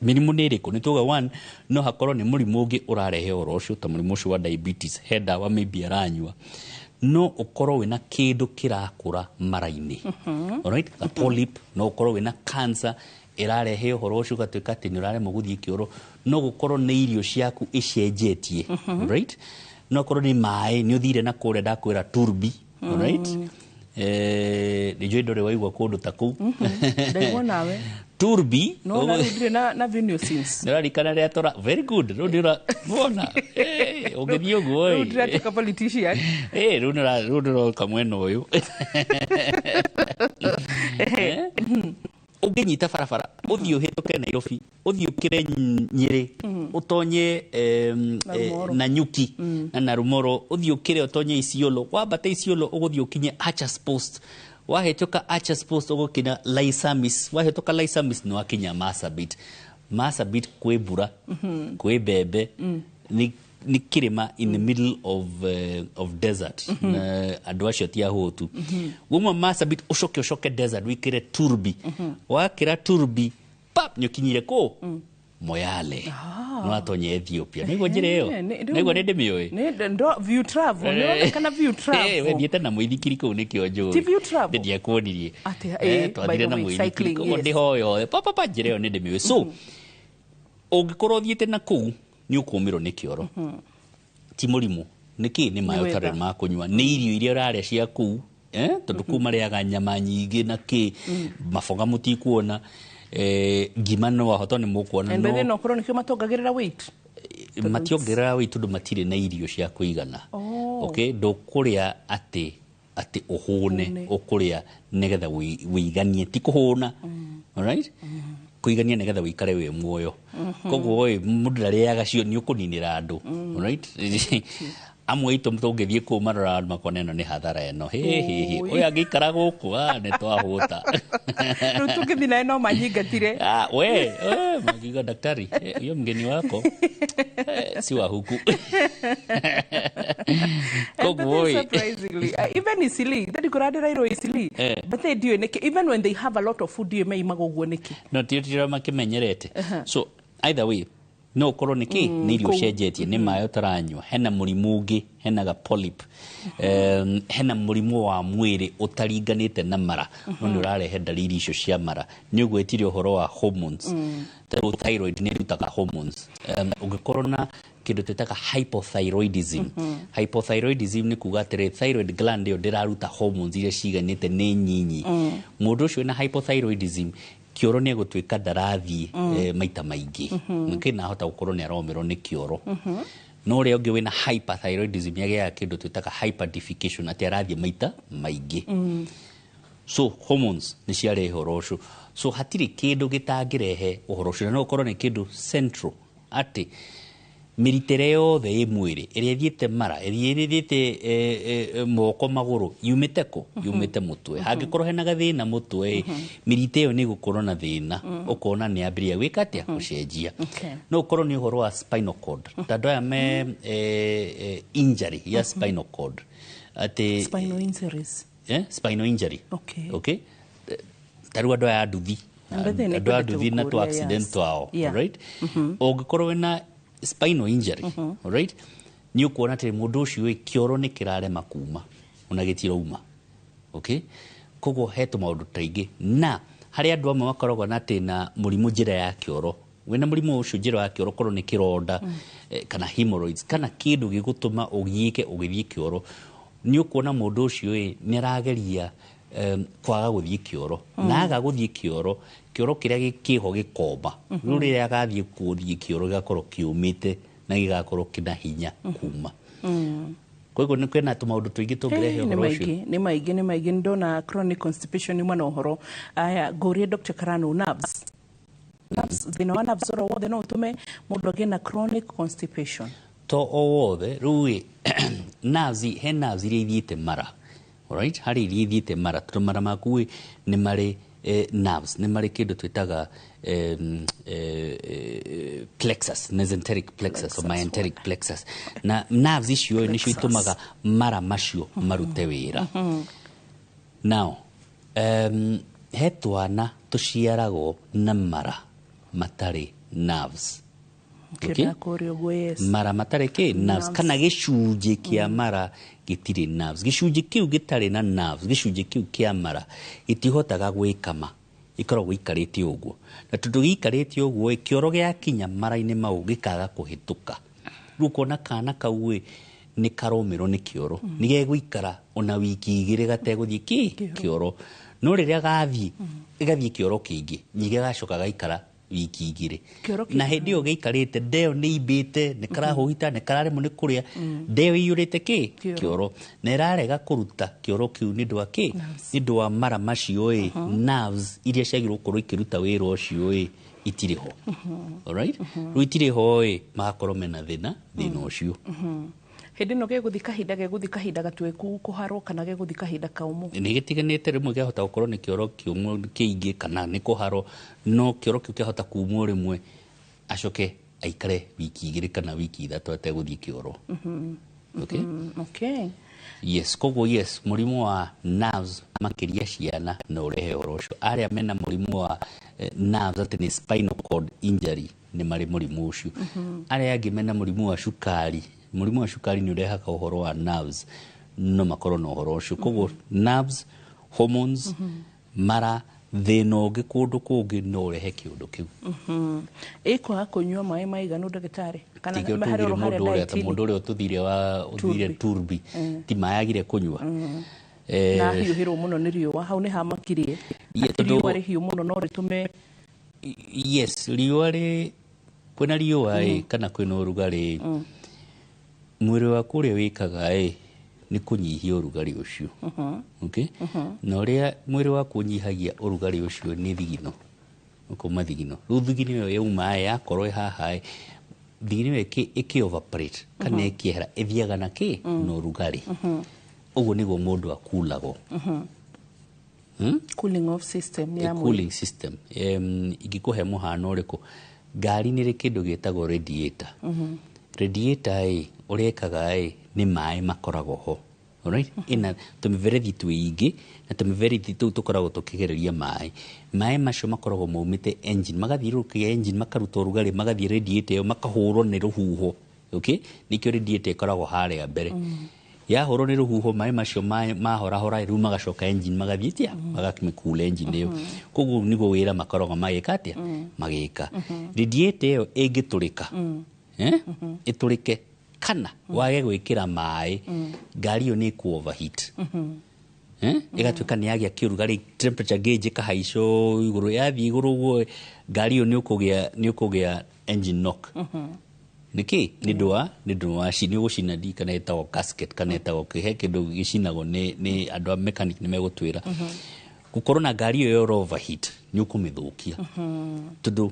Mĩrimũ nĩ ĩrĩkũ? Nĩ tuga one, no hakorwo nĩ mũrimũ ũngĩ ũrarehe ũhoro ũcio, ta mũrimũ ũcio wa diabetes, he ndawa maybe aranyua, no ũkorwo wĩna kĩndũ kĩrakũra mara-inĩ. Alright? A polyp, no ũkorwo wĩna cancer ĩrarehe ũhoro ũcio ũgatuĩka atĩ nĩ ũraremwo gũthiĩ kĩoro, no gũkorwo nĩ irio ciaku icenjetie. Alright? No ũkorwo nĩ maĩ, nĩ ũthire na kũrĩa ndakwĩra turbi. Alright? Nĩ njũĩ ndũrĩ waigua kũndũ ta kũu. Ndaigua nawe. Turbi. No, na rĩu ndirĩ na viniosin. Nĩũrarikana rĩrĩa tũra very good. Rĩu nĩ wona. Ũngĩthiĩ ũguo ĩ. Rĩu ndĩratuĩka politician. Rĩu nĩũroka mwena ũyũ. Ũngĩnyita barabara, ũthiĩ ũhĩtũke Nairobi, ũthiĩ ũkĩre Nyĩrĩ, ũtonye Nanyuki na Narumoro, ũthiĩ ũkĩre ũtonye Isiolo, wambate Isiolo ũgũthiĩ ũkinye Archers Post, wahĩtũka Archers Post ũgũkinya Laisamis, wahĩtũka Laisamis nĩ wakinya Marsabit. Marsabit kwĩ mbura, kwĩ mbembe, nĩ kĩrĩma in the middle of desert, na andũ acio ti ahũtu. Wauma Marsabit ũcoke ũcoke desert wĩkĩre turbi, wakĩra turbi pap nĩ ũkinyire kũ Moyale, nĩ watonya Ethiopia. Nĩguo njĩra ĩyo, nĩguo nĩ ndĩmĩũĩ. View travel, nĩũronekana view travel. We thiĩte na mũithikiri kũu nĩkĩo njũĩ. Ti view travel? Ndiakuonirie. Twathire na mũithikiri koguo ndĩhoyothe papapa njĩra ĩyo nĩ ndĩmĩũĩ. So ũngĩkorwo ũthiĩte na kũu nĩ ũkũmĩrwo nĩ kĩoro. Ti mũrimũ, nĩkĩ? Nĩ maĩ ũtarĩ ma kũnyua, nĩ irio iria ũrarĩa cia kũu, tondũ kũu marĩaga nyama nyingĩ na kĩ, maboga mũtikuona, ngima no wahota nĩ mũkuona, no no korwo nĩkĩo matongagĩrĩra weight. Mationgerera weight tondũ matirĩ na irio cia kũigana. Okay, ndũkũrĩa atĩ ũhũne, ũkũrĩa nĩgetha wĩiganie, ti kũhũna. Alright, kũigania nĩgetha wĩikare wĩ muoyo. Koguo ĩ mũndũ ndarĩaga cio, nĩ ũkũninĩra andũ. Alright, amwe aitũ tũngĩthiĩ kũu marora andũ makona ĩno nĩ hathara ĩno. Hĩ hĩ hĩ, ũyũ angĩikara gũkũ, ah, nĩ twahũta. Rĩu tũngĩthiĩ naye no manyingatire. Ah, we mangiuga, "Daktari, huyo mgeni wako si wa huku." Koguo ĩ Surprisingly, even Isili ndari kũrandĩrairwo Isili. But they ndiũĩ nĩkĩ even when they have a lot of food, ndiũĩ meimaga ũguo nĩkĩ. No tio tira makĩmenyerete. So either way, no ũkorwo nĩ kĩ, nĩ irio ũcenjetie, nĩ maĩ ũtaranyua, hena mũrimũ ũngĩ, hena ga polyp, hena mũrimũ wa mwĩrĩ ũtaringanĩte na mara no nĩ ũrarehe ndariri icio cia mara. Nĩ ũgwĩtire ũhoro wa hormones. Tarĩu thyroid nĩ ĩrutaga hormones. Ũngĩkorwo na kĩndũ twĩtaga hypothyroidism. Hypothyroidism nĩ kuga atĩrĩ, thyroid gland ĩyo ndĩraruta hormones iria ciganĩte, nĩ nyinyi. Mũndũ ũcio wĩna hypothyroidism, kĩoro nĩ egũtuĩka ndarathiĩ maita maingĩ. Nĩkĩ nahota gũkorwo nĩ aromĩrwo nĩ kĩoro. No ũrĩa ũngĩ wĩna hyperthyroidism nĩ agĩaga kĩndũ twĩtaga hyperdefecation, atĩ arathiĩ maita maingĩ. So hormones nĩ ciarehe ũhoro ũcio. So hatirĩ kĩndũ gĩtangĩrehe ũhoro ũcio, na no ũkorwo nĩ kĩndũ central, atĩ mĩrita ĩrĩa yothe ĩ mwĩrĩ ĩrĩa ĩthiĩte mara, ĩrĩa ĩthiĩte moko, magũrũ, yumĩte kũ? Yumĩte mũtwe. Hangĩkorwo hena gathĩna mũtwe, mĩrita ĩyo nĩ ĩgũkorwo na thĩna, ũkona nĩ yambĩrĩria gwĩka atĩa? Gũcenjia. No ũkorwo nĩ ũhoro wa spinal cord, ta andũ aya me injury ya spinal cord, atĩ Spinal injuries. Spinal injury. Okay, ta rĩu andũ aya a nduthi, Mbethe nĩ andũ a kwendete nduthi na tũ gũkũria, accident twao. Right, ũngĩkorwo wĩna spinal injury, alright, nĩ ũkuona atĩ mũndũ ũcio ĩ kĩoro nĩ kĩrarema kuma, ona gĩtirauma. Okay, koguo he tũmaũndũ taingĩ, na harĩ andũ amwe makoragwo na atĩ na mũrimũ njĩra ya kĩoro. Wĩna mũrimũ ũcio njĩra ya kĩoro, korwo nĩ kĩronda, kana hemorrhoids, kana kĩndũ gĩgũtũma ũgiĩke ũgĩthiĩ kĩoro, nĩ ũkuona mũndũ ũcio ĩ nĩ arageria kwaga gũthiĩ kĩoro. Na aga gũthiĩ kĩoro, kĩoro kĩrĩa kĩho gĩkomba. Rĩu rĩrĩa agathiĩ gũthiĩ kĩoro, gĩgakorwo kĩũmĩte na gĩgakorwo kĩna hinya kuma. Koguo nĩ kwĩna tũmaũndũ tũingĩ tũngĩrehe Nĩ ũhoro ũcio. Maingĩ, nĩ maingĩ, nĩ maingĩ. Nĩ ndona chronic constipation yuma na ũhoro aya. Ngũrie Dr. Karano, nerves, thĩna wa nerves oro wothe no ũtũme mũndũ agĩe na chronic constipation? To o wothe. Rĩu ĩ nerves, he nerves iria ithiĩte mara. Alright, harĩ iria ithiĩte mara, tondũ mara maku ĩ nĩ marĩ nerves, nĩ marĩ kĩndũ twĩtaga plexus, mesenteric plexus or myenteric plexus, na nerves icio ĩ nĩcio Plexus. itũmaga mara macio marute wĩra. Now he twana tũciaragwo na mara matarĩ nerves. Okay? Kĩndakũria ũguo, yes. Mara matarĩ kĩ? Nerves. Nerves. Kana gĩcunjĩ kĩa mara gĩtirĩ nerves. Gĩcunjĩ kĩu gĩtarĩ na nerves, gĩcunjĩ kĩu kĩa mara gĩtihotaga gwĩkama, gĩkoragwo gĩikarĩte ũguo. Na tondũ gĩikarĩte ũguo ĩ, kĩoro gĩakinya mara-inĩ mau gĩkaga kũhĩtũka. Rĩu ũkona kana kau ĩ nĩ karomĩrwo nĩ kĩoro, nĩ gegũikara ona wiki 2 gategũthiĩ kĩ kĩoro. No rĩrĩa gathiĩ, gathiĩ kĩoro kĩingĩ, ningĩ gagacoka gaikara wiki 2. Kĩoro Na hĩndĩ ĩyo gĩikarĩte, ndeo nĩ imbĩte, nĩ karahũhita, nĩ kararemwo nĩ kũrĩa, ndeo ĩiyũrĩte kĩ? Kĩoro. Kĩoro. Na ĩrarega kũruta kĩoro kĩu nĩ ũndũ wa kĩ? Nĩ ũndũ wa mara macio ĩ, nerves iria ciagĩrĩirwo gũkorwo ikĩruta wĩra ũcio ĩ itirĩ ho. Alright, rĩu itirĩ ho ĩ, magakorwo mena thĩna ũcio. Hĩndĩ ĩno gegũthi kahinda gatuĩku kũharwo kana gegũthi kahinda kaũmũ? Nĩ gĩtiganĩte. Rĩmwe kĩahota gũkorwo nĩ kĩoro kĩũmũ kĩingĩ kana nĩ kũharwo, no kĩoro kĩu kĩahota kumwo rĩmwe, acoke aikare wiki 2 kana wiki 3 ategũthiĩ kĩoro. Okay? Okay. Yes, koguo yes, mũrimũ wa nerves makĩria ciana no ũrehe ũhoro ũcio. Arĩa mena mũrimũ wa nerves, atĩ nĩ spinal cord injury, nĩ marĩ mũrimũ ũcio. Arĩa angĩ mena mũrimũ wa cukari, mũrimũ wa cukari nĩ ũrehaga ũhoro wa nerves, no makorwo na ũhoro ũcio. Koguo nerves, hormones, mara, thĩna ũngĩ kũndũ kũngĩ no ũrehe kĩũndũ kĩu. Ĩ kwaga kũnyua maĩ maiganu, ndagĩtarĩ, kana Tikĩo harĩ tugire oro harĩa mũndũ ũrĩa ta diet-inĩ? mũndũ ũrĩa ũtũthire wa ũthire Turbi. Turbi, ti maĩ agire kũnyua. Na hiũhĩrwo mũno nĩ riũa, hau nĩ hamakirie. Yeah, Atĩ tondũ riũa rĩhiũ mũno no rĩtũme Yes, riũa rĩ, kwĩna riũa ĩ kana kwĩna ũrugarĩ, mwĩrĩ waku ũrĩa wĩkaga ĩ nĩ kũnyihia ũrugarĩ ũcio. Okay, na ũrĩa mwĩrĩ waku ũnyihagia ũrugarĩ ũcio nĩ thigino. Ũkauma thigino. Rĩu thigino ĩyo yauma ĩ, yakorwo ĩ haha ĩ, thigino ĩyo ĩkĩ evaporate kana ĩkĩehera, ĩthiaga na kĩ? Na ũrugarĩ. Ũguo nĩguo mũndũ akulagwo. Cooling off system ya A mwĩrĩ. Cooling system. Ingĩkũhe mũhano ũrĩkũ? Ngari nĩ rĩ kĩndũ gĩtagwo radiator. Radiator ĩ, ũrĩa ĩkaga ĩ, nĩ maĩ makoragwo ho. Alright? Ĩna tũmĩberethi tũingĩ, na tũmĩberethi tũu tũkoragwo tũkĩgereria maĩ. Maĩ macio makoragwo maumĩte engine, magathiũrũrũkia engine, makaruta ũrugarĩ, magathiĩ radiator ĩyo, makahũrwo nĩ rũhuho. Okay? Nĩkĩo radiator ĩkoragwo harĩa mbere. Yahũrwo nĩ rũhuho, maĩ macio mahorahora, rĩu magacoka engine, magathiĩ tia magamĩkula engine ĩyo. Koguo nĩguo wĩra makoragwo magĩka atĩa? Magĩka. Radiator ĩyo ĩngĩtũrĩka, eh? Ĩtũrĩke kana wage gwĩkĩra maĩ, ngari ĩyo nĩ ĩkũ overheat. Eh? Ĩgatuĩka nĩ yagĩa kĩũrugarĩ, temperature gauge ĩkahaica igũrũ, yathiĩ igũrũ ũguo, ngari ĩyo nĩ ũkũgĩa engine knock. Nĩkĩ? Nĩ ũndũ wa nĩ ũgũcina ndi kana ĩtagwo gasket kana ĩtagwo he kĩndũ gĩcinagwo nĩ andũ a mechanic nĩ megũtwĩra. Gũkorwo na ngari ĩyo ĩro overheat nĩ ũkũmĩthũkia, tondũ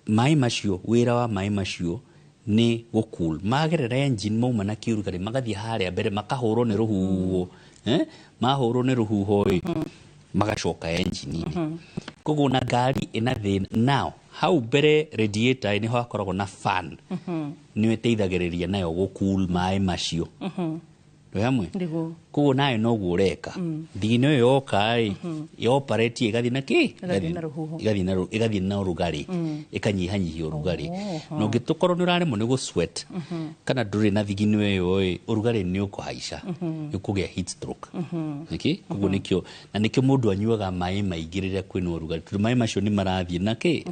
maĩ macio, wĩra wa maĩ macio nĩ gũcool. Magerera engine, mauma na kĩũrugarĩ, magathiĩ harĩa mbere, makahũrwo nĩ rũhuho, eh? Mahũrwo nĩ rũhuho ĩ, magacoka engine-inĩ. Koguo na ngari ĩna thĩna now, hau mbere radiator nĩho hakoragwo na fan, nĩyo ĩteithagĩrĩria nayo gũcool maĩ macio. Twĩ hamwe? Nĩguo. Koguo nayo noguo ũreka. Thigino ĩyo yoka ĩ, yoperate ĩgathiĩ na kĩ? Ĩgathiĩ na rũhuho. Ĩgathiĩ na ũrugarĩ, ĩkanyihanyihia ũrugarĩ. Na ũngĩtũkorwo nĩ ũraremwo nĩ gũ sweat kana ndũrĩ na thigino ĩyo ĩ, ũrugarĩ nĩ ũkũhaica, nĩ ũkũgĩa heat stroke. Okay? Koguo nĩkĩo, na nĩkĩo mũndũ anyuaga maĩ maingĩ rĩrĩa kwĩna ũrugarĩ, tondũ maĩ macio nĩ marathiĩ na kĩ?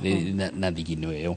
Na thigino ĩyo.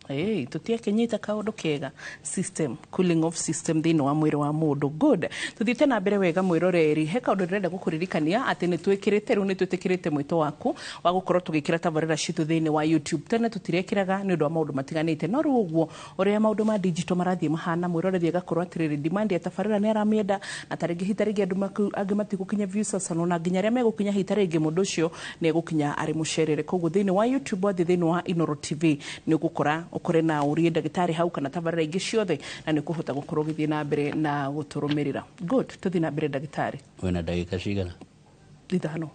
Hey, tutiakinyita kaundu kega, system, cooling off system thĩinĩ wa mwĩrĩ wa mũndũ. Good, tuthiĩte na mbere wega. Mwĩroreri, he kaũndũ ndĩrenda gũkũririkania atĩ nĩ twĩkĩrĩte rĩu, nĩ twĩtĩkĩrĩte mwĩto waku wa gũkorwo tũgĩkĩra tabarĩra citũ thĩinĩ wa YouTube. Tene tũtirekĩraga nĩ ũndũ wa maũndũ matiganĩte, no rĩu ũguo ũrĩa maũndũ ma digital marathiĩ mahana, mwĩroreri agakorwo atĩrĩrĩ, demand ya tabarĩra nĩ aramĩenda, na tarĩngĩ hita rĩngĩ andũ angĩ matigũkinya Viusasa, na nginya arĩa megũkinya hita rĩngĩ, mũndũ ũcio nĩ egũkinya arĩ mũcerere. Koguo thĩinĩ wa YouTube, wathiĩ thĩinĩ wa Inoro TV, nĩ ũgũkora ũkore na ũrie ndagĩtarĩ hau kana tabarĩra ingĩ ciothe, na nĩ ũkũhota gũkorwo ũgĩthiĩ na mbere na gũtũrũmĩrĩra. Good, tũthiĩ na mbere, ndagĩtarĩ. Wĩna ndagĩka cigana? 5.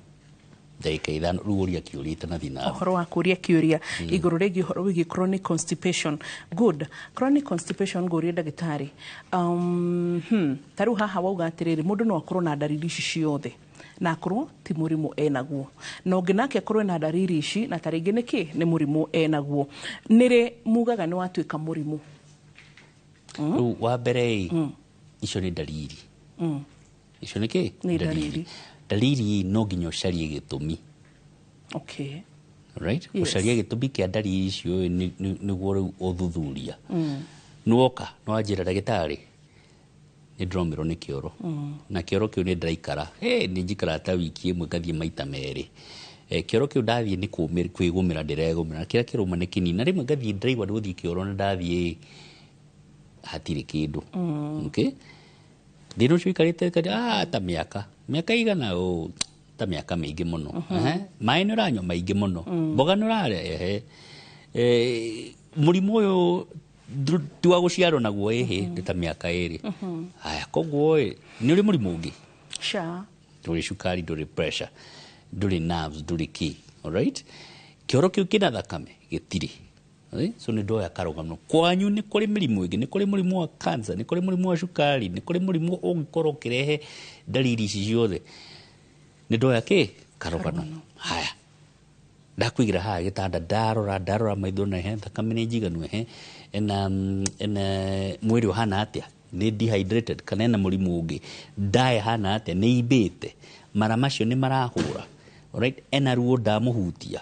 Ndagĩka 5. Rĩu ũria kĩũria itanathiĩ na mbere. Ũhoro wa kũria kĩũria igũrũ rĩgiĩ ũhoro wĩgiĩ chronic constipation. Good, chronic constipation, ngũrie ndagĩtarĩ, ta rĩu haha wauga atĩrĩrĩ, mũndũ no akorwo na ndariri ici ciothe na akorwo ti mũrimũ enaguo, na ũngĩ nake akorwo ena ndariri ici na tarĩngĩ nĩ kĩ nĩ mũrimũ enaguo. Nĩrĩ mugaga nĩ watuĩka mũrimũ? Rĩu wa mbere ĩ, icio nĩ ndariri. Icio nĩ kĩ? Nĩ ndariri. Ndariri no nginya ũcarie gĩtũmi. Right? Yes. Ũcarie gĩtũmi kĩa ndariri icio ĩ, nĩguo rĩu ũthuthuria. Nĩwoka nĩwanjĩra, "Ndagĩtarĩ, nĩ ndĩromĩrwo nĩ kĩoro, na kĩoro kĩu nĩ ndĩraikara, hey, nĩ njikara ta wiki ĩmwe ngathiĩ maita merĩ. Kĩoro kĩu ndathiĩ nĩ kwĩgũmĩra ndĩregũmĩra, na kĩrĩa kĩrauma nĩ kĩnini, na rĩmwe ngathiĩ ndĩraigua nĩ gũthiĩ kĩoro na ndathiĩ hatirĩ kĩndũ." Okay? Thĩna ũcio ũikarĩte ta mĩaka igana ũ, ta mĩaka mĩingĩ mũno. Ehe. Maĩ nĩ ũranyua maingĩ mũno, mboga nĩ ũrarĩa, ehe. Mũrimũ ũyũ ti wa gũciarwo naguo, ĩhĩ, nĩ ta mĩaka 2. Haya, koguo ĩ, nĩ ũrĩ mũrimũ ũngĩ? Sha. Ndũrĩ cukari, ndũrĩ pressure, ndũrĩ nerves, ndũrĩ kĩ. Alright, kĩoro kĩu kĩna thakame gĩtirĩ. So nĩ ndoya karũgano kwanyu, nĩ kũrĩ mĩrimũ ĩngĩ, nĩ kũrĩ mũrimũ wa cancer, nĩ kũrĩ mũrimũ wa cukari, nĩ kũrĩ mũrimũ ũngĩkorwo ũkĩrehe ndariri ici ciothe. Nĩ ndoya kĩ karũgano. Haya, ndakuigĩra haha gĩtanda, ndarora maitho na he thakame nĩ njiganu, ehe, ena mwĩrĩ ũhana atĩa, nĩ dehydrated kana ena mũrimũ ũngĩ, nda ĩhana atĩa, nĩ imbĩte, mara macio nĩ marahũra. Alright, ena ruo ndamũhutia.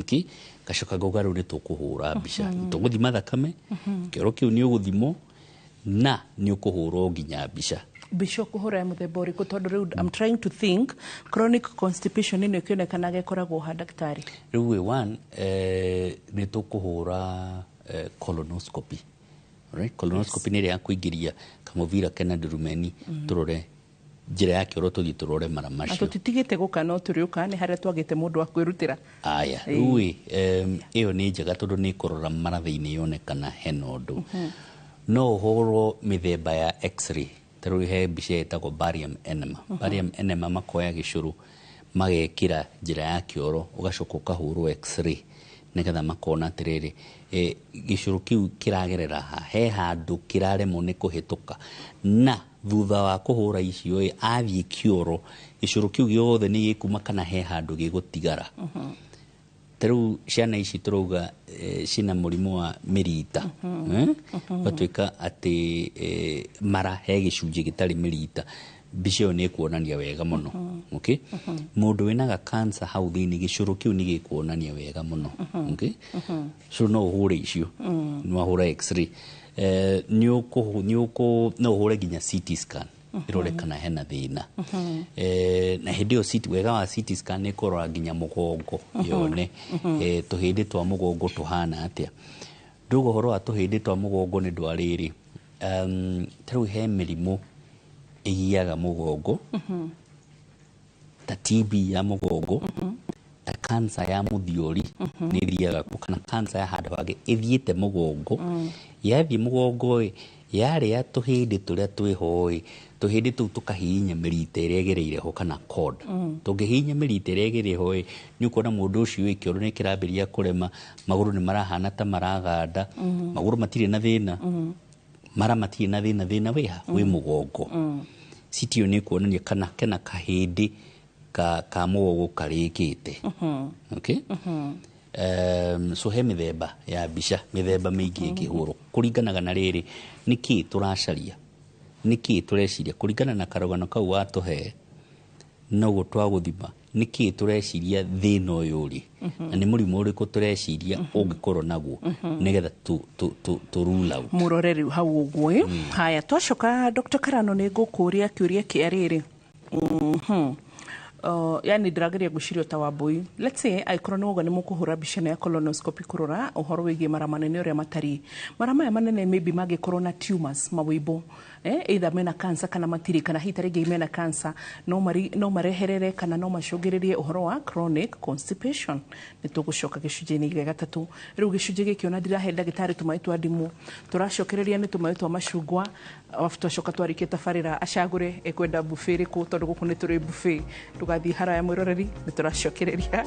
Okay? Ngacoka ngauga rĩu nĩ tũkũhũra mbica, nĩ tũgũthima thakame, kĩoro kĩu nĩ ũgũthimwo na nĩ ũkũhũrwo nginya mbica. Mbica ũkũhũra ya mũthemba ũrĩkũ? Tondũ rĩu I'm trying to think, chronic constipation ĩno ĩkĩonekanaga ĩkoragwo ha, ndagĩtarĩ? Rĩu ĩ one, nĩ tũkũhũra colonoscopy. Alright? Colonoscopy nĩ ĩrĩa ya kũingĩria kamũbira kena ndurumeni, tũrore Njĩra ya kĩoro tũthiĩ tũrore mara Na macio. Tũtitigĩte gũka, no tũrĩũka nĩ harĩa twagĩte mũndũ wa kwĩrutĩra. Aya. Rĩu ĩ, ĩyo nĩ njega tondũ nĩ ĩkũrora mara thĩinĩ yone kana hena ũndũ. No ũhũrwo mĩthemba ya x-ray. Ta rĩu he mbica ĩtagwo barium enema. Barium enema, makoya gĩcũrũ magekĩra njĩra ya kĩoro, ũgacoka ũkahũrwo x-ray nĩgetha makona atĩrĩrĩ, gĩcũrũ kĩu kĩragerera ha, he handũ kĩraremwo nĩ kũhĩtũka. Na thutha wa kũhũra icio ĩ, athiĩ kĩoro, gĩcũrũ kĩu gĩothe nĩ gĩkuma kana he handũ gĩgũtigara. Ta rĩu ciana ici tũrauga ciĩna mũrimũ wa mĩrita, eh? Ũgatuĩka atĩ mara he gĩcunjĩ gĩtarĩ mĩrita, mbica ĩyo nĩ ĩkuonania wega mũno. Okay? Mũndũ wĩna cancer hau thĩinĩ, gĩcũrũ kĩu nĩ gĩkuonania wega mũno. Okay? So no ũhũre icio, nĩ wahũra x-ray, nĩ ũkũ nĩ ũkũ no ũhũre nginya CT scan ĩrore kana hena thĩna. Na hĩndĩ ĩyo CT, wega wa CT scan nĩ kũrora nginya mũgongo, yone tũhĩndĩ twa mũgongo tũhana atĩa. Nduga ũhoro wa tũhĩndĩ twa mũgongo nĩ ndwa rĩrĩ, ta rĩu he mĩrimũ ĩgiaga mũgongo, ta TB ya mũgongo, ta cancer ya mũthiori nĩ ĩthiaga kuo, kana cancer ya handũ hangĩ ĩthiĩte mũgongo. Yathiĩ mũgongo ĩ, yarĩa tũhĩndĩ tũrĩa twĩho ĩ, tũhĩndĩ tũu tũkahihinya mĩrita ĩrĩa ĩgereire ho kana cord. Tũngĩhihinya mĩrita ĩrĩa ĩgereire ho ĩ, nĩ ũkuona mũndũ ũcio ĩ, kĩoro nĩ kĩrambĩrĩria kũrema, magũrũ nĩ marahana ta maraganda, magũrũ matirĩ na thĩna, mara matirĩ na thĩna, thĩna wĩha wĩ mũgongo. CT ĩyo nĩ ĩkuonania kana kena kahĩndĩ ka mũgongo karĩkĩte. Okay? So he mĩthemba ya mbica, mĩthemba mĩingĩ ĩngĩhũrwo kũringanaga na rĩrĩ, nĩkĩĩ tũracaria, nĩkĩĩ tũreciria. Kũringana na karũgano kau watũhe, noguo twagũthima nĩkĩĩ tũreciria thĩna ũyũ ũrĩ, na nĩ mũrimũ ũrĩkũ tũreciria ũngĩkorwo naguo, nĩgetha tu rule out. Mũrore rĩu hau ũguo ĩ. Haya, twacoka, Dr. Karano, nĩ ngũkũria kĩũria kĩa rĩrĩ. Yani ndĩrageria gwĩciria ta Wambui, let's say angĩkorwo nĩ wauga nĩ mũkũhũra mbica ĩno ya colonoscopy kũrora ũhoro wĩgiĩ mara manene ũrĩa matariĩ, mara maya manene maybe mangĩkorwo na tumors, mawĩimbo, either mena cancer kana matirĩ, kana hihi ta rĩngĩ mena cancer, no mareherere kana no macũngĩrĩrie ũhoro wa chronic constipation. Nĩ tũgũcoka gĩcunjĩ-inĩ gĩa gatatũ. Rĩu gĩcunjĩ gĩkĩ ona ndirahe ndagĩtarĩ tũmaĩ twa ndimũ, tũracokereria nĩ tũmaĩ twa macungwa, arabu twacoka twarĩkia tabarĩra acagũre ekwenda buffet ĩrĩkũ, tondũ gũkũ nĩ tũrĩ buffet. Ndũgathiĩ haraya, mwĩroreri, nĩ tũracokereria.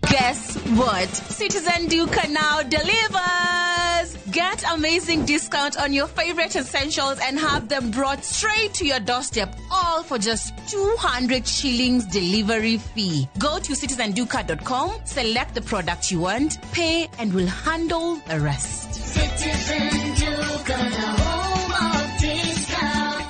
Guess what? Citizen Duka now delivers! Get amazing discount on your favorite essentials and have them brought straight to your doorstep, all for just 200 shillings delivery fee. Go to citizenduka.com, select the product you want, pay, and we'll handle the rest. Citizen Duka, the home of discount.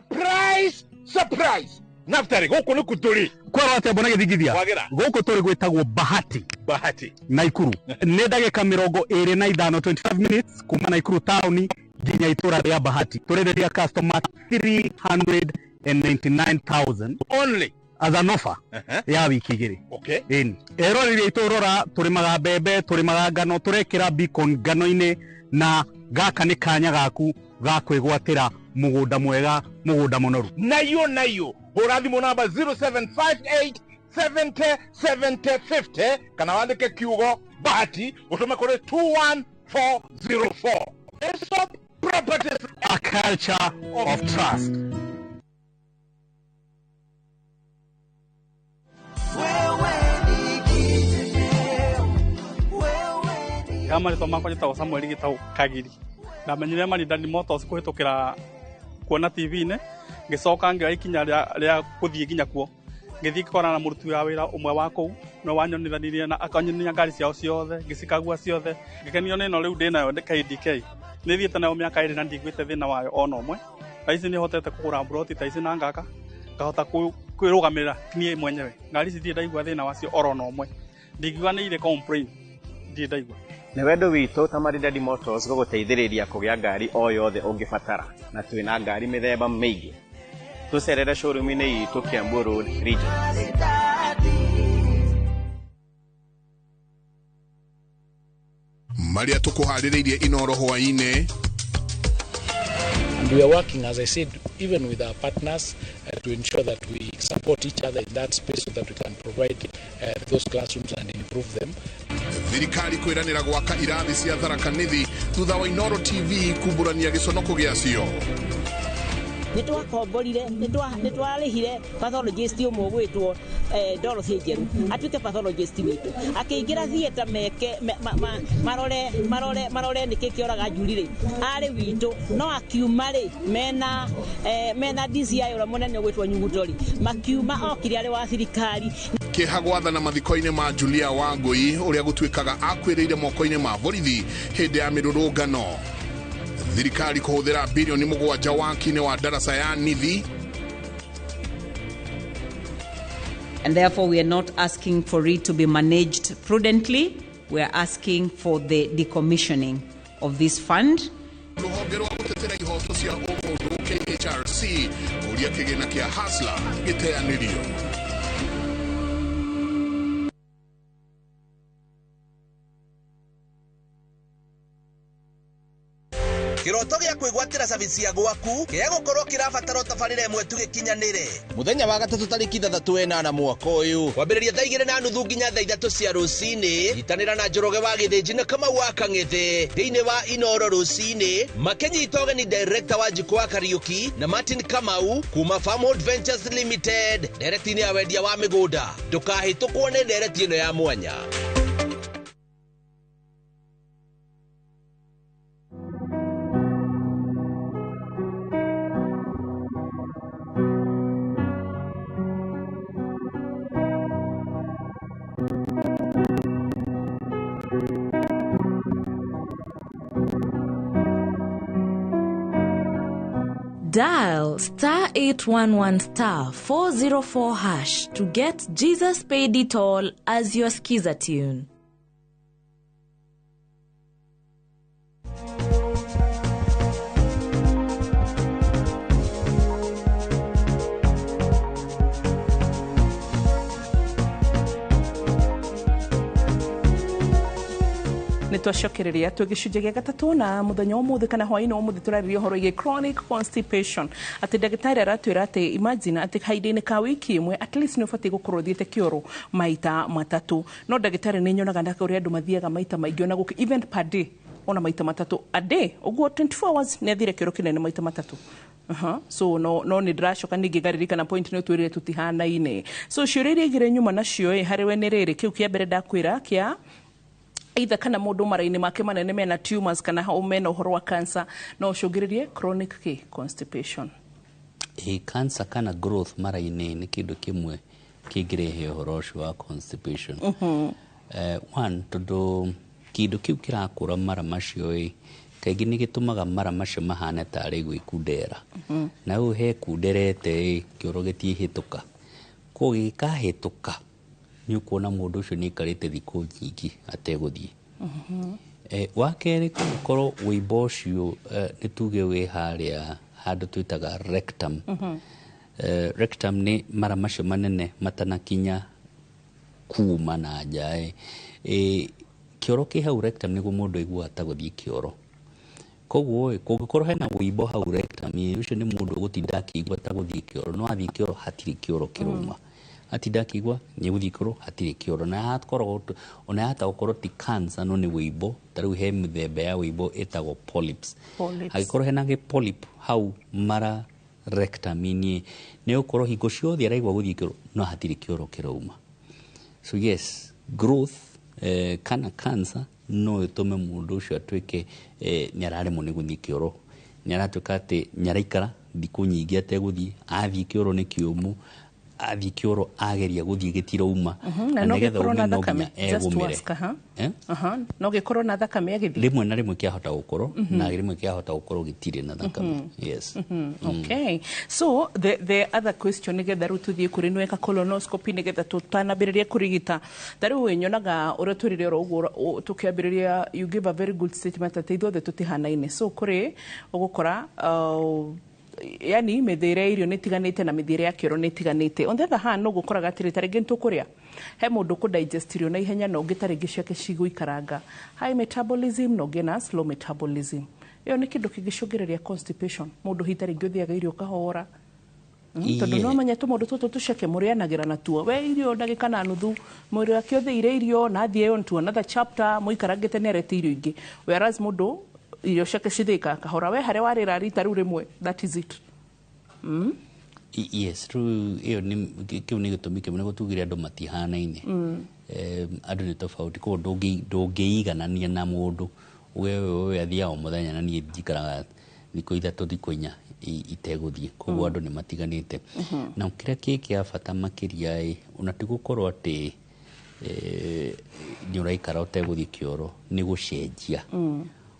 Surprise! Surprise! Naftari, gũkũ nĩ kũ tũrĩ? Kwerwo atĩa, mbona gĩthingithia? Wagĩra. Gũkũ tũrĩ gwĩtagwo Bahati. Bahati. Naikuru nĩ ndagĩka 25, 25 minutes kuma Naikuru taũni nginya itũra rĩa Bahati. Tũrenderia customer 399,000 only as an offer ya wiki 2. Ĩni eroreri aitũ, rora, tũrĩmaga mbembe, tũrĩmaga ngano, tũrekĩra beacon ngano-inĩ, na gaka nĩ kanya gaku ga kwĩgwatĩra mũgũnda mwega, mũgũnda mũnoru. Nayo nayo hũra thimũ namba 0758 70 70 50 kana wandĩke kiugo Bahati ũtũme kũrĩ 21404. Aesop Properties, a culture of trust. Ya marĩtwa makwa njĩtagwo Samuel Gĩtaũ Kagiri. Ndamenyire Maridadi Motors kũhĩtũkĩra kuona TV-inĩ, ngĩcoka ngĩoya ikinya rĩa gũthiĩ nginya kuo. Ngĩthiĩ ngĩkorana na mũruti wa wĩra ũmwe wa kũu, nĩwe wanyonithanirie na akanyonia ngari ciao ciothe, ngĩcikagua ciothe, ngĩkenio nĩ ĩno rĩu ndĩnayo KDK. Nĩ thiĩte nayo mĩaka 2 na ndiguĩte thĩna wayo ona ũmwe. Thaa ici nĩ hotete kũgũra mburoti ta ici na ngaka, ngahota kwĩrũgamĩrĩra niĩ mwenyewe. Ngari ici ndirĩ ndaigua thĩna wacio oro na ũmwe. Ndingiuga nĩ irĩ complain, ndirĩ ndaigua. Nĩ wendo witũ ta Maridadi Motors gũgũteithĩrĩria kũgĩa ngari o yothe ũngĩbatara, na twĩna ngari mĩthemba mĩingĩ. Tũcerere showroom-inĩ itũ Kiambu Road, Region. Marĩa tũkũharĩrĩirie Inoro hwaĩ-inĩ. And we are working, as I said, even with our partners to ensure that we support each other in that space so that we can provide those classrooms and improve them. Thirikari kwĩranĩra gwaka irathi cia Tharaka Nithi thutha wa Inoro TV kumbũrania gĩconoko gĩacio. Nĩ twakomborire, nĩ twarĩhire pathologist ũmwe ũgwĩtwo Dorothy Njeru atuĩke pathologist witũ, akĩingĩra theatre meke marore marore marore nĩkĩ kĩoraga Njuri rĩ, arĩ witũ, no akiuma rĩ mena DCI ũrĩa mũnene ũgwĩtwo Nyuguto rĩ, makiuma okire arĩ wa thirikari. Kĩeha gwathana mathiko-inĩ ma Julia Wangui ũrĩa gũtuĩkaga akuĩrĩire moko-inĩ ma borithi hĩndĩ ya mĩrũrũngano. Thirikari kũhũthĩra bilioni 7 waki-inĩ wa darasa ya Nithi. And therefore we are not asking for it to be managed prudently. We are asking for the decommissioning of this fund. Rũhonge rwa gũtetera ihoto cia ũmũndũ KHRC kũria kĩgĩna kĩa Hustler gĩteanĩrio. Kĩroto gĩa kwĩgwatĩra service ya gwaku kĩa gũkorwo kĩrabatara ũtabarĩre ĩmwe tu gĩkinyanĩre. Mũthenya wa gatatũ tarĩki 6 8 mwaka ũyũ, kwambĩrĩria thaa 2:30 nginya thaa 3 cia rũcinĩ, nyitanĩra na Njoroge wa Gĩthĩnji na Kamau wa Kang'ethe thĩinĩ wa Inoro rũcinĩ, makĩnyita ũgeni director wa Njikũ wa Kariuki na Martin Kamau kuma Farmhold Ventures Limited, ndereti-inĩ ya wendia wa mĩgũnda. Ndũkahĩtũkwo nĩ ndereti ĩno ya mwanya. Dial *811*404# to get Jesus Paid It All as your skiza tune. Nĩ twacokereria twĩ gĩcunjĩ gĩa gatatũ, na mũthenya ũmũthĩ kana hwaĩ-inĩ ũmũthĩ tũrarĩria ũhoro wĩgiĩ chronic constipation, atĩ ndagĩtarĩ aratwĩra atĩ imagine atĩ kahinda-inĩ ka wiki ĩmwe at least nĩ ũbatiĩ gũkorwo ũthiĩte kĩoro maita matatũ. No ndagĩtarĩ, nĩ nyonaga na ũrĩa andũ mathiaga maita maingĩ, ona gũkĩ even per day, ona maita matatũ a day ũguo, 24 hours nĩ athire kĩoro kĩnene maita matatũ. So no nĩ ndĩracoka ningĩ ngaririkana point nĩ ũtwĩrire tũtihanaine. So ciũria iria igĩrĩ nyuma nacio ĩ harĩ we nĩ rĩrĩ, kĩu kĩa mbere ndakwĩra kĩa either kana mũndũ mara-inĩ make manene mena tumors kana hau mena ũhoro wa cancer, no ũcũngĩrĩrie chronic kĩ constipation. Ĩ, cancer kana growth mara-inĩ nĩ kĩndũ kĩmwe kĩngĩrehe ũhoro ũcio wa constipation. One, tondũ kĩndũ kĩu kĩrakũra mara macio ĩ, kaingĩ nĩ gĩtũmaga mara macio mahane tarĩ gwĩkundera, na ũyũ hekunderete ĩ, kĩoro gĩtiĩhĩtũka. Koguo gĩkahĩtũka, nĩ ũkuona mũndũ ũcio nĩ aikarĩte thikũ nyingĩ ategũthiĩ. Wa kerĩ, kũngĩkorwo wĩimbo ũcio nĩ tuge wĩ harĩa handũ twĩtaga rectum. Rectum nĩ mara macio manene matanakinya kuma na nja ĩ. Kĩoro kĩ hau rectum nĩguo mũndũ aiguaga ta gũthiĩ kĩoro. Koguo ĩ, kũngĩkorwo hena wĩimbo hau rectum ĩ, ũcio nĩ mũndũ ũgũtinda akĩigua ta gũthiĩ kĩoro, no athiĩ kĩoro hatirĩ kĩoro kĩrauma. Atinda akĩigua nĩ gũthiĩ kĩoro, hatirĩ kĩoro. Na hakoragwo ona yahota gũkorwo ti cancer, no nĩ wĩimbo. Ta rĩu he mĩthemba ya wĩimbo ĩtagwo polyps. Polyps. Angĩkorwo hena gĩ polyp hau mara rectum-inĩ, nĩ ũkorwo hingo ciothe araigua gũthiĩ kĩoro no hatirĩ kĩoro kĩrauma. So yes, growth kana cancer no ĩtũme mũndũ ũcio atuĩke nĩ araremwo nĩ gũthiĩ kĩoro, nĩ aratuĩka atĩ nĩ araikara thikũ nyingĩ ategũthiĩ, athiĩ kĩoro nĩ kĩũmũ. Athiĩ kĩoro, ageria gũthiĩ gĩtirauma. Na no nĩgetha gĩkorwo na ume no thakame, nginya just to egũmĩre. ask, aha. Eh? Aha. No gĩkorwo na thakame agĩthiĩ. Rĩmwe na rĩmwe kĩahota gũkorwo na rĩmwe kĩahota gũkorwo gĩtirĩ na thakame, yes. Okay, so the other question, nigetha rĩu tũthiĩ kũrĩ nweka colonoscopy, nĩgetha tũtanambĩrĩria kũrigita, ta rĩu ĩ nyonaga ũrĩa twĩrire oro ũguo tũkĩambĩrĩria, you give a very good statement atĩ ithuothe tũtihanaine. So kũrĩ ũgũkora yani mĩthĩre ya irio nĩ ĩtiganĩte na mĩthiĩre ya kĩoro nĩ ĩtiganĩte. On the other hand, no gũkoraga atĩrĩ, ta rĩngĩ nĩtũkũrĩa, he mũndũ kũ digest irio na ihenya na ũngĩ ta rĩngĩ ciake cigũikaranga, high metabolism, na ũngĩ na slow metabolism. Ĩyo nĩ kĩndũ kĩngĩcũngĩrĩria constipation, mũndũ hita rĩngĩ ũthiaga irio kahora. Tondũ no menye tũmaũndũ tũtũ tũceke mũrĩanagĩra natuo, we irio ndagĩka na nuthu, mwĩrĩ wake ũthĩire irio na athiĩ on to another chapter, mũikarangĩte nĩ arete irio ingĩ, whereas mũndũ irio ciake cithĩkaga kahora, we harĩa warĩra rita rĩu rĩmwe, that is it. Yes, rĩu ĩyo nĩ kĩu nĩ gĩtũmi kĩmwe nĩguo tugire andũ matihanaine. Andũ nĩ tofauti, koguo ndũngĩiganania na mũndũ we we athiaga o mũthenya na niĩ njikaraga thikũ 3, thikũ 4 itegũthiĩ. Koguo andũ nĩ matiganĩte. Na kĩrĩa kĩ kĩa bata makĩria ĩ, ona ti gũkorwo atĩ nĩ ũraikara ũtegũthiĩ kĩoro, nĩ gũcenjia.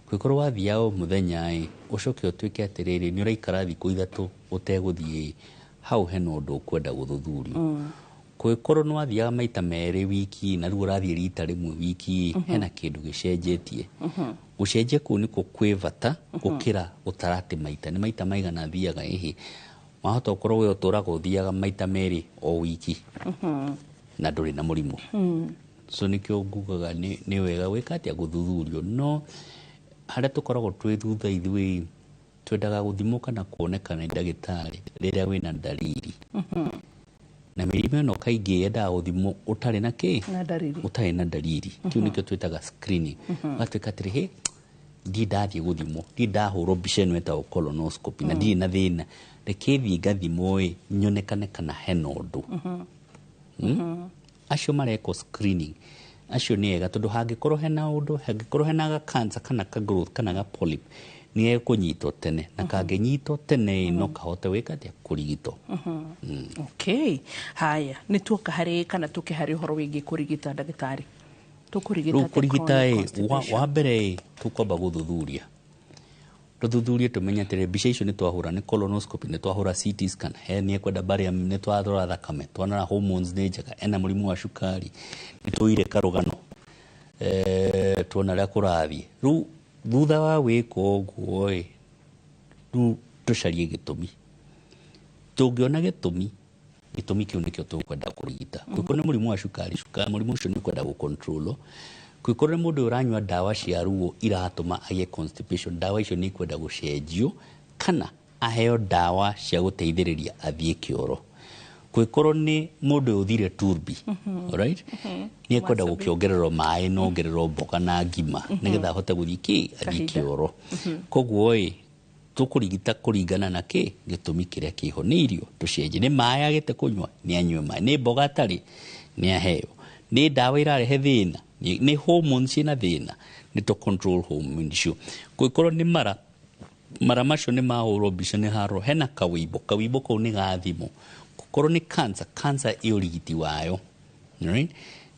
Kũngĩkorwo wathiaga o mũthenya ĩ, ũcoke ũtuĩke atĩrĩrĩ nĩ ũraikara thikũ 3 ũtegũthiĩ ĩ, hau hena ũndũ ũkwenda gũthuthurio. Kũngĩkorwo nĩ wathiaga maita merĩ wiki na rĩu ũrathiĩ rita rĩmwe wiki, hena kĩndũ gĩcenjetie. Gũcenjia kũu nĩkuo kwĩ bata gũkĩra gũtara atĩ maita nĩ maita maigana thiaga. Ĩhĩ, wahota gũkorwo we ũtũraga ũthiaga maita merĩ o wiki na ndũrĩ na mũrimũ. So nĩkĩo ngugaga nĩ wega gwĩka atĩa, gũthuthurio. No harĩa tũkoragwo twĩ thutha ithuĩ, twendaga gũthimwo kana kuonekana nĩ ndagĩtarĩ rĩrĩa wĩna ndariri. Na mĩrimũ ĩno kaingĩ yendaga gũthimwo ũtarĩ na kĩ? Na ndariri. Ũtarĩ na ndariri. Kĩu nĩkĩo twĩtaga screening. Ũgatuĩka atĩrĩ, hĩ, ndirĩ ndathiĩ gũthimwo, ndirĩ ndahũrwo mbica ĩno ĩtagwo colonoscopy na ndirĩ na thĩna, reke thiĩ ngathimwo ĩ, nyonekane kana hena ũndũ. Acio marekwo screening acio nĩ ega, tondũ hangĩkorwo hena ũndũ, hangĩkorwo hena ga cancer kana ka growth kana ga polyp, nĩ gekũnyitwo tene, na kangĩnyitwo tene no kahote gwĩka atĩa, kũrigitwo. Okay, haya, nĩ tuoka harĩ kana tũke harĩ ũhoro wĩgiĩ kũrigita. Ndagĩtarĩ, tũkũrigita Rĩu atĩa kũrigita chronic ĩ, wa mbere ĩ, tũkwamba gũthuthuria, tũthuthurie tũmenye atĩrĩ, mbica icio nĩ twahũra, nĩ colonoscopy, nĩ twahũra CT scan, he nĩ ekwenda barium, nĩ twarora thakame, twanora hormones nĩ njega, ena mũrimũ wa cukari, nĩ tũire karũgano, tuona ũrĩa kũrathiĩ. Rĩu thutha wa gwĩka ũguo ĩ, rĩu tũcarie gĩtũmi. Tũngĩona gĩtũmi, gĩtũmi kĩu nĩkĩo tũkwenda kũrigita. Kũngĩkorwo nĩ mũrimũ wa cukari, mũrimũ ũcio nĩ ũkwenda gũcontrolwo. Kũngĩkorwo nĩ mũndũ ũranyua ndawa cia ruo iratũma agĩe constipation, ndawa icio nĩ ikwenda gũcenjio kana aheo ndawa cia gũteithĩrĩria athiĩ kĩoro. Kũngĩkorwo nĩ mũndũ ũthire turbi, alright, nĩ ekwenda gũkĩongererwo maĩ na ongererwo mboga na ngima nĩgetha ahote gũthiĩ kĩ, athiĩ Kahinda. kĩoro. Koguo ĩ, tũkũrigita kũringana na kĩ, gĩtũmi kĩrĩa kĩho. Nĩ irio tũcenjie, nĩ maĩ agĩte kũnyua, nĩ anyue maĩ, nĩ mboga atarĩ, nĩ aheo, nĩ ndawa irarehe thĩna, nĩ hormones ciĩna thĩna, nĩ tũ control hormones icio. Kũngĩkorwo nĩ mara, mara macio nĩ mahũrwo mbica, nĩ harwo hena kawĩimbo, kawĩimbo kau nĩ gathimwo. Kũkorwo nĩ cancer, cancer ĩ ũrigiti wayo, right?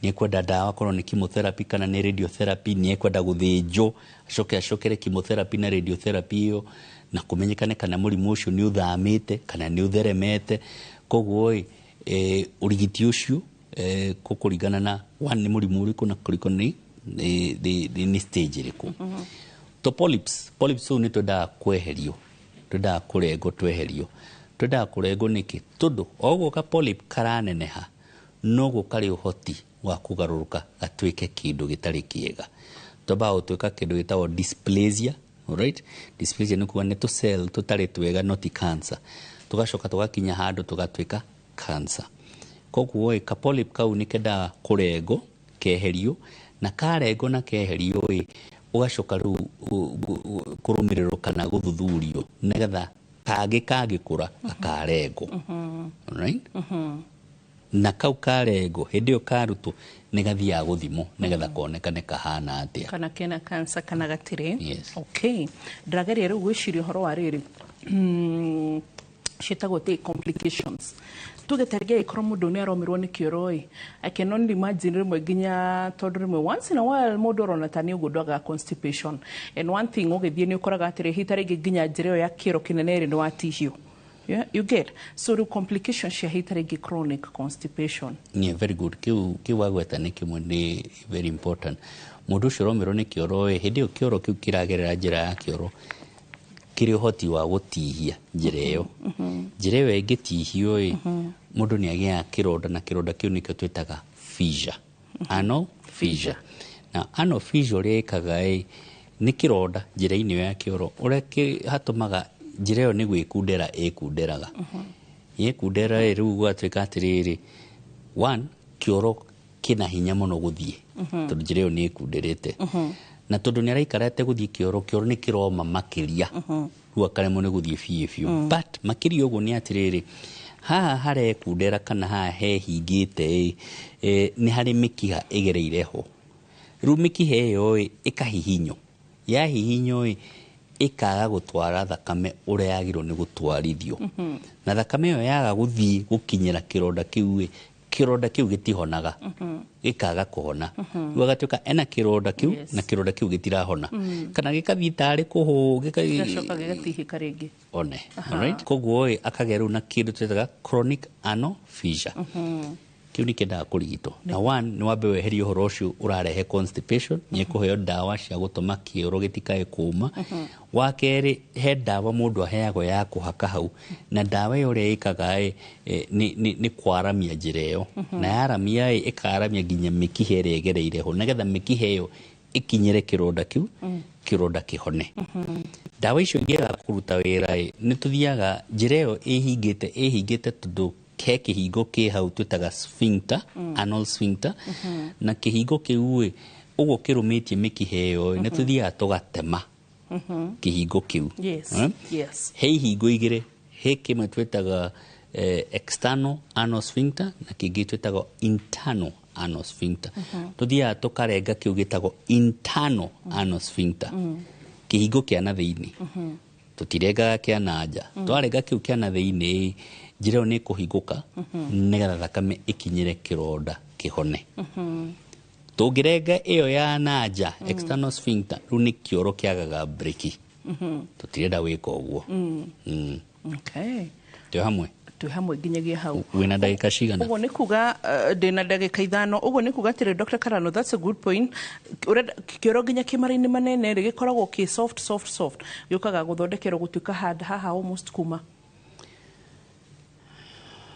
Nĩ ekwenda ndawa, korwo nĩ chemotherapy kana nĩ radiotherapy, nĩ ekwenda gũthĩnjwo, acoke acokere chemotherapy na radiotherapy ĩyo, na kũmenyekane kana mũrimũ ũcio nĩ ũthamĩte kana nĩ ũtheremete. Koguo ĩ, ũrigiti ũcio kũkũringana na one nĩ mũrimũ ũrĩkũ na kũrĩkũ nĩ stage ĩrĩkũ. To polyps, polyps ũũ nĩ twendaga kweherio, twendaga kũrengwo tweherio. Twendaga kũrengwo nĩkĩ? Tondũ o ũguo ka polyp karaneneha, noguo karĩ ũhoti wa kũgarũrũka gatuĩke kĩndũ gĩtarĩ kĩega. Twambaga gũtuĩka kĩndũ gĩtagwo dysplasia. Alright, dysplasia nĩ kuga nĩ tũ cell tũtarĩ twega, no ti cancer. Tũgacoka tũgakinya handũ tũgatuĩka cancer. Koguo ĩ, ka polyp kau nĩ kendaga kũrengwo keherio, na karengwo na keherio ĩ, ũgacoka rĩu kũrũmĩrĩrwo kana gũthuthurio nĩgetha kangĩ kangĩkũra gakarengwo. Alright? Na kau karengwo, hĩndĩ ĩyo karutwo nĩ gathiaga gũthimwo nĩgetha konekane kahana atĩa. Kana kena cancer kana gatirĩ. Yes. Okay, ndĩrageria rĩu gwĩciria ũhoro wa rĩrĩ. Ciĩtagwo te complications. Tuge tarĩngĩ angĩkorwo mũndũ nĩ aromirwo nĩ kĩoro ĩ, I can only imagine rĩmwe nginya tondũ rĩmwe once in a while mũndũ arona ta nĩ ũguo ndwagaga constipation. And one thing ũgĩthiĩ nĩ ũkoraga atĩrĩ hita rĩngĩ nginya njĩra ĩyo ya kĩoro kĩnene ĩrĩ nĩ watihio. Yeah, you get so rĩu complications cia hita rĩngĩ chronic constipation. Yeah, very good. Kiu wagweta nĩ kĩmwe nĩ very important. Mũndũ ũcio ũromirwo nĩ kĩoro ĩ, hĩndĩ ĩyo kĩoro kĩu kĩragerera njĩra ya kĩoro kĩrĩ ũhoti wa gũtihia njĩra ĩyo. Njĩra ĩyo ĩngĩtihio ĩ, mũndũ nĩ agĩaga kĩronda na kĩronda kĩu nĩkĩo twĩtaga fissure. Anal fissure. Na anal fissure ũrĩa ĩkaga ĩ, nĩ kĩronda njĩra-inĩ ĩyo ya kĩoro ũrĩa hatũmaga njĩra ĩyo nĩ gwĩkundera ĩkunderaga. Yekundera ĩ, rĩu gũgatuĩka atĩrĩrĩ, one, kĩoro kĩna hinya mũno gũthiĩ tondũ njĩra ĩyo nĩ ĩkunderete. Na tondũ nĩ araikara ategũthiĩ kĩoro, kĩoro nĩ kĩroma makĩria, rĩu akaremwo nĩ gũthiĩ biũ biũ. But makĩria ũguo nĩ atĩrĩrĩ, haha harekundera kana haha hehingĩte ĩ, nĩ harĩ mĩkiha ĩgereire ho. Rĩu mĩkiha ĩyo ĩ, ĩkahihinywo, yahihinywo ĩ, ĩkaga gũtwara thakame ũrĩa yagĩrĩirwo nĩ gũtwarithio. Na thakame ĩyo yaga gũthiĩ gũkinyĩra kĩronda kĩu ĩ, kĩronda kĩu gĩtihonaga, gĩkaga kũhona. Rĩu agatuĩka ena kĩronda kĩu na kĩronda kĩu gĩtirahona, kana gĩkathiĩ tarĩ kũhũ gĩgacoka gĩgatihĩka rĩngĩ. One. Alright, koguo ĩ, akagĩa rĩu na kĩndũ twĩtaga chronic anal fissure. Kĩu nĩ kĩendaga kũrigitwo. Na one, nĩ wambe weherie ũhoro ũcio ũrarehe constipation, nĩ ekũheo ndawa cia gũtũma kĩoro gĩtikae kũũma. Wa kerĩ, he ndawa mũndũ aheagwo ya kũhaka hau, na ndawa ĩyo ũrĩa ĩkaga ĩ, nĩ kwaramia njĩra ĩyo. Na yaramia ĩ, ĩkaramia nginya mĩkiha ĩrĩa ĩgereire ho, nĩgetha mĩkiha ĩyo ĩkinyĩre kĩronda kĩu, kĩronda kĩhone. Ndawa icio ingĩaga kũruta wĩra ĩ, nĩ tũthiaga njĩra ĩyo ĩhingĩte tondũ he kĩhingo kĩ hau twĩtaga sphincter, anal sphincter, na kĩhingo kĩu ĩ, ũguo kĩrũmĩtie mĩkiha ĩyo ĩ, nĩ tũthiaga tũgatema kĩhingo kĩu. He ihingo igĩrĩ, he kĩmwe twĩtaga external anal sphincter na kĩngĩ twĩtaga internal anal sphincter. Tũthiaga tũkarenga kĩu gĩtagwo internal anal sphincter, kĩhingo kĩa na thĩinĩ. Tũtirengaga kĩa na nja. Twarenga kĩu kĩa na thĩinĩ, njĩra ĩyo nĩ ĩkũhingũka nĩgetha thakame ĩkinyĩre kĩronda kĩhone. Tũngĩrenga ĩyo ya na nja, external sphincter, rĩu nĩ kĩoro kĩagaga breki. Tũtirenda gwĩka ũguo. Okay. Twĩ hamwe. Twĩ hamwe nginyagia hau. Wĩna ndagĩka cigana? Ũguo nĩ kuga ndĩna ndagĩka 5. Ũguo nĩ kuga atĩrĩ, Dr. Karano, that's a good point. Ũrenda kĩoro nginya kĩmara-inĩ manene rĩ, gĩkoragwo kĩ soft soft soft, gĩũkaga gũthondekerwo gũtuĩka hard haha almost kuma.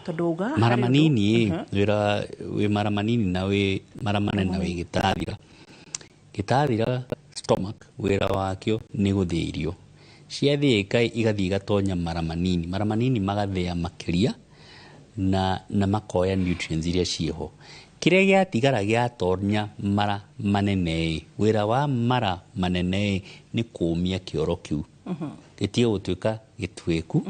Tondũ uga mara harĩ ũndũ- manini ĩ, wĩra wĩ mara manini na wĩ mara manene na wĩ gĩtathira. Gĩtathira stomach wĩra wakĩo nĩ gũthĩa irio. Ciathĩĩka igathiĩ igatonya mara manini, mara manini magathĩa makĩria na makoya nutrients iria ciĩho. Kĩrĩa gĩatigara gĩatonya mara manene ĩ, wĩra wa mara manene ĩ, nĩ kũũmia kĩoro kĩu. Gĩtige gũtuĩka gĩtuĩku,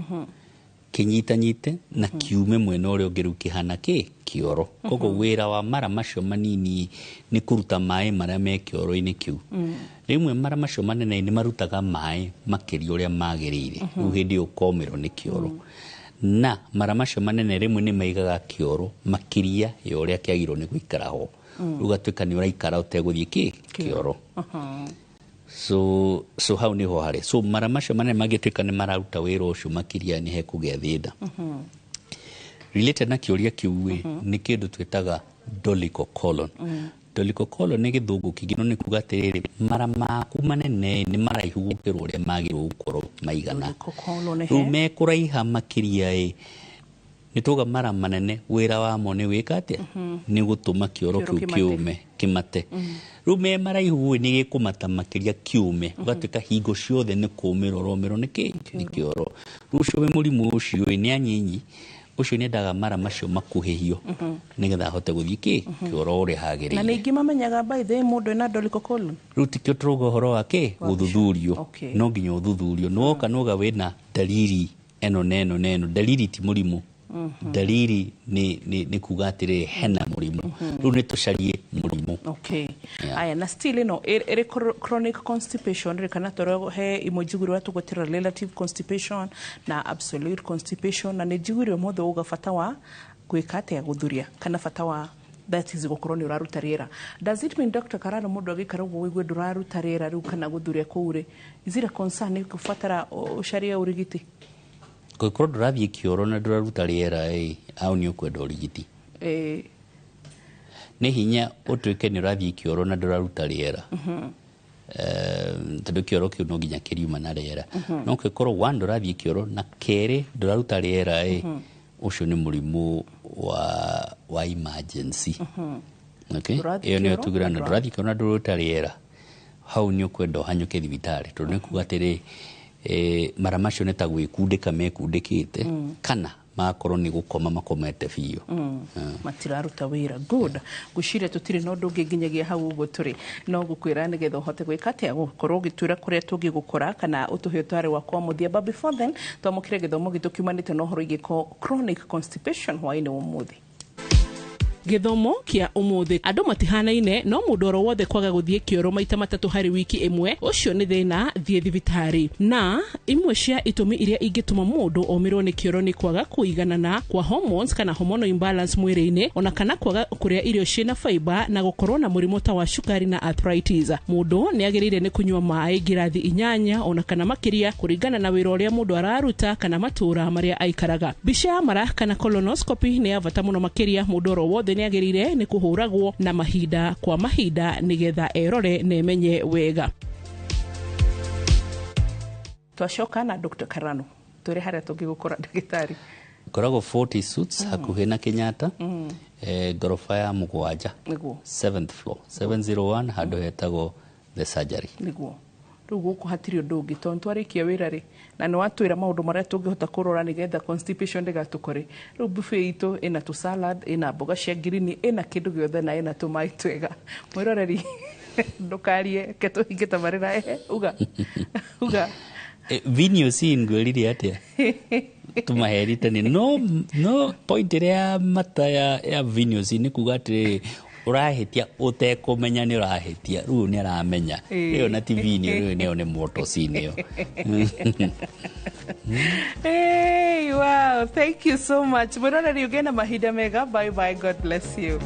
kĩnyitanyite na kiume mwena ũrĩa ũngĩ rĩu kĩhana kĩ kĩoro. Koguo wĩra wa mara macio manini nĩ kũruta maĩ marĩa me kĩoro-inĩ kĩu. Rĩmwe mara macio manene nĩ marutaga maĩ makĩria ũrĩa magĩrĩire, rĩu hĩndĩ ĩyo ũkomĩrwo nĩ kĩoro. Na mara macio manene rĩmwe nĩ maigaga kĩoro makĩria ya ũrĩa kĩagĩrĩirwo nĩ gũikara ho. Rĩu ũgatuĩka nĩ ũraikara ũtegũthiĩ kĩ kĩoro. So hau niho harĩ. So mara macio manene mangĩtuĩka nĩ mararuta wĩra ũcio makĩria nĩ hekũgĩa thĩna. Related na kĩũria kĩu ĩ, nĩ kĩndũ twĩtaga dolichocolon. Dolichocolon nĩ gĩthũngũ kĩngĩ, no nĩ kuga atĩrĩrĩ, mara maku manene nĩ maraihu gũkĩra ũrĩa magĩrĩirwo gũkorwo maigana. Dolichocolon Rĩu he? mekũraiha makĩria ĩ, nĩ tuga mara manene wĩra wamo nĩ gwĩka atĩa? Nĩ gũtũma kĩoro Kĩoro kĩu kĩmate. kĩũme, kĩmate. Rĩu me maraihu ĩ, nĩ gĩkũmata makĩria kĩũme, ũgatuĩka hingo ciothe nĩ kũũmĩrwo ũromĩrwo nĩ kĩ? Nĩ kĩoro. Rĩu ũcio wĩ mũrimũ ũcio ĩ, nĩ anyinyi, ũcio nĩ endaga mara macio makuhĩhio nĩgetha ahote gũthiĩ kĩ? Kĩoro ũrĩa hagĩrĩire. Na ningĩ mamenyaga by the way mũndũ ena dolichocolon? Rĩu tikĩo tũrauga ũhoro wa kĩ? Gũthuthurio. No nginya ũthuthurio. Nĩwoka nĩwoga wĩna dalili ĩno na ĩno na ĩno. Dalili ti mũrimũ. Dalili nĩ kuga atĩrĩrĩ hena mũrimũ. Rĩu nĩ tũcarie mũrimũ. Okay. Yeah. Aya, na still ĩno ĩrĩ chronic constipation rĩ, kana toro he imwe njiguire watũgwetera relative constipation na absolute constipation, na nĩ njiguire ũmũthĩ uga bata wa gwĩka atĩa, gũthuria, kana bata wa, that is, gũkorwo nĩ ũraruta rĩera. Does it mean, Dr. Karano, mũndũ agĩikara ũguo ũigue ndũraruta rĩera rĩu kana gũthuria kũu rĩ, is it a concern, nĩ gũbatara ũcarie ũrigiti? Kũngĩkorwo ndũrathiĩ kĩoro na ndũraruta rĩera ĩ, au nĩ ũkwenda ũrigiti. Nĩ hinya ũtuĩke nĩ ũrathiĩ kĩoro na ndũraruta rĩera, tondũ kĩoro kĩu no nginya kĩriuma na rĩera. No ũngĩkorwo one, ndũrathiĩ kĩoro, na kerĩ, ndũraruta rĩera ĩ, ũcio nĩ mũrimũ wa emergency. Okay? Ndũrathiĩ Ĩyo nĩyo kĩoro tugĩra na na ndũrathiĩ kĩoro na ndũraruta rĩera, hau nĩ ũkwenda ũhanyũke thibitarĩ, tondũ nĩ kuga atĩrĩ, mara macio nĩ ta gwĩkundĩka mekundĩkĩte, kana magakorwo nĩ gũkoma makomete biũ. Matiraruta wĩra. Good. Ngwĩciria tũtirĩ na ũndũ ũngĩ nginyagia hau ũguo tũrĩ no gũkwĩra nĩgetha ũhote gwĩka atĩa, gũkorwo ũgĩtwĩra kũrĩa tũngĩgũkora kana ũtũhe ũtware wakwa wa mũthia. But before then, twamũkĩre gĩthomo gitũ kiumanĩte na ũhoro igĩko chronic constipation hwaĩ-inĩ wa ũmũthĩ. Gĩthomo kĩa ũmũthĩ, andũ matihanaine, no mũndũ oro wothe kwaga gũthiĩ kĩoro maita 3 harĩ wiki ĩmwe, ũcio nĩ thĩna, thiĩ thibitarĩ. Na imwe cia itũmi iria ingĩtũma mũndũ omĩrwo nĩ kĩoro nĩ kwaga kũiganana kwa hormones kana hormonal imbalance mwĩrĩ-inĩ, ona kana kwaga kũrĩa irio ciĩna fiber, na gũkorwo na mũrimũ ta wa cukari na arthritis. Mũndũ nĩ agĩrĩire nĩ kũnyua maĩ ngirathi 8 ona kana makĩria, kũringana na wĩra ũrĩa mũndũ araruta kana matũũra marĩa aikaraga. Mbica ya mara kana colonoscopy nĩ ya bata mũno makĩria. Mũndũ oro wothe nĩ agĩrĩire nĩ kũhũragwo na mahinda kwa mahinda nĩgetha erore na emenye wega. Twacoka na Dr. Karano, tũrĩ harĩa tũngĩgũkora, ndagĩtarĩ? Ngoragwo 40 Suits, hakuhĩ na Kenyatta, ngoroba ya 7, seventh floor, 701, handũ hetagwo the surgery. Nĩguo. Rĩu gũkũ hatirĩ ũndũ ũngĩ, tondũ twarĩkia wĩra rĩ, na nĩ watwĩra maũndũ marĩa tũngĩhota kũrora nĩgetha constipation ndĩgatũkore. Rĩu buffet itũ ĩna tũ salad, ĩna mboga cia ngirini, ĩna kĩndũ gĩothe, na ĩna tũmaĩ twega. Mwĩroreri, ndũkarie, reke tũhinge tabarĩra. Ehe, uga uga. Vinio si ngwĩrire atĩa tũmaherite nĩ no point ĩrĩa ya mata ya Vinio nĩ kuga atĩrĩrĩ, ũrahĩtia ũtekũmenya nĩ ũrahĩtia, rĩu nĩ aramenya. Ĩyo na ti Vinio, rĩu nĩyo nĩ Motosin ĩyo. Hey, wow, thank you so much. Mwĩroreri, ũgĩe na mahinda mega. Bye bye, God bless you.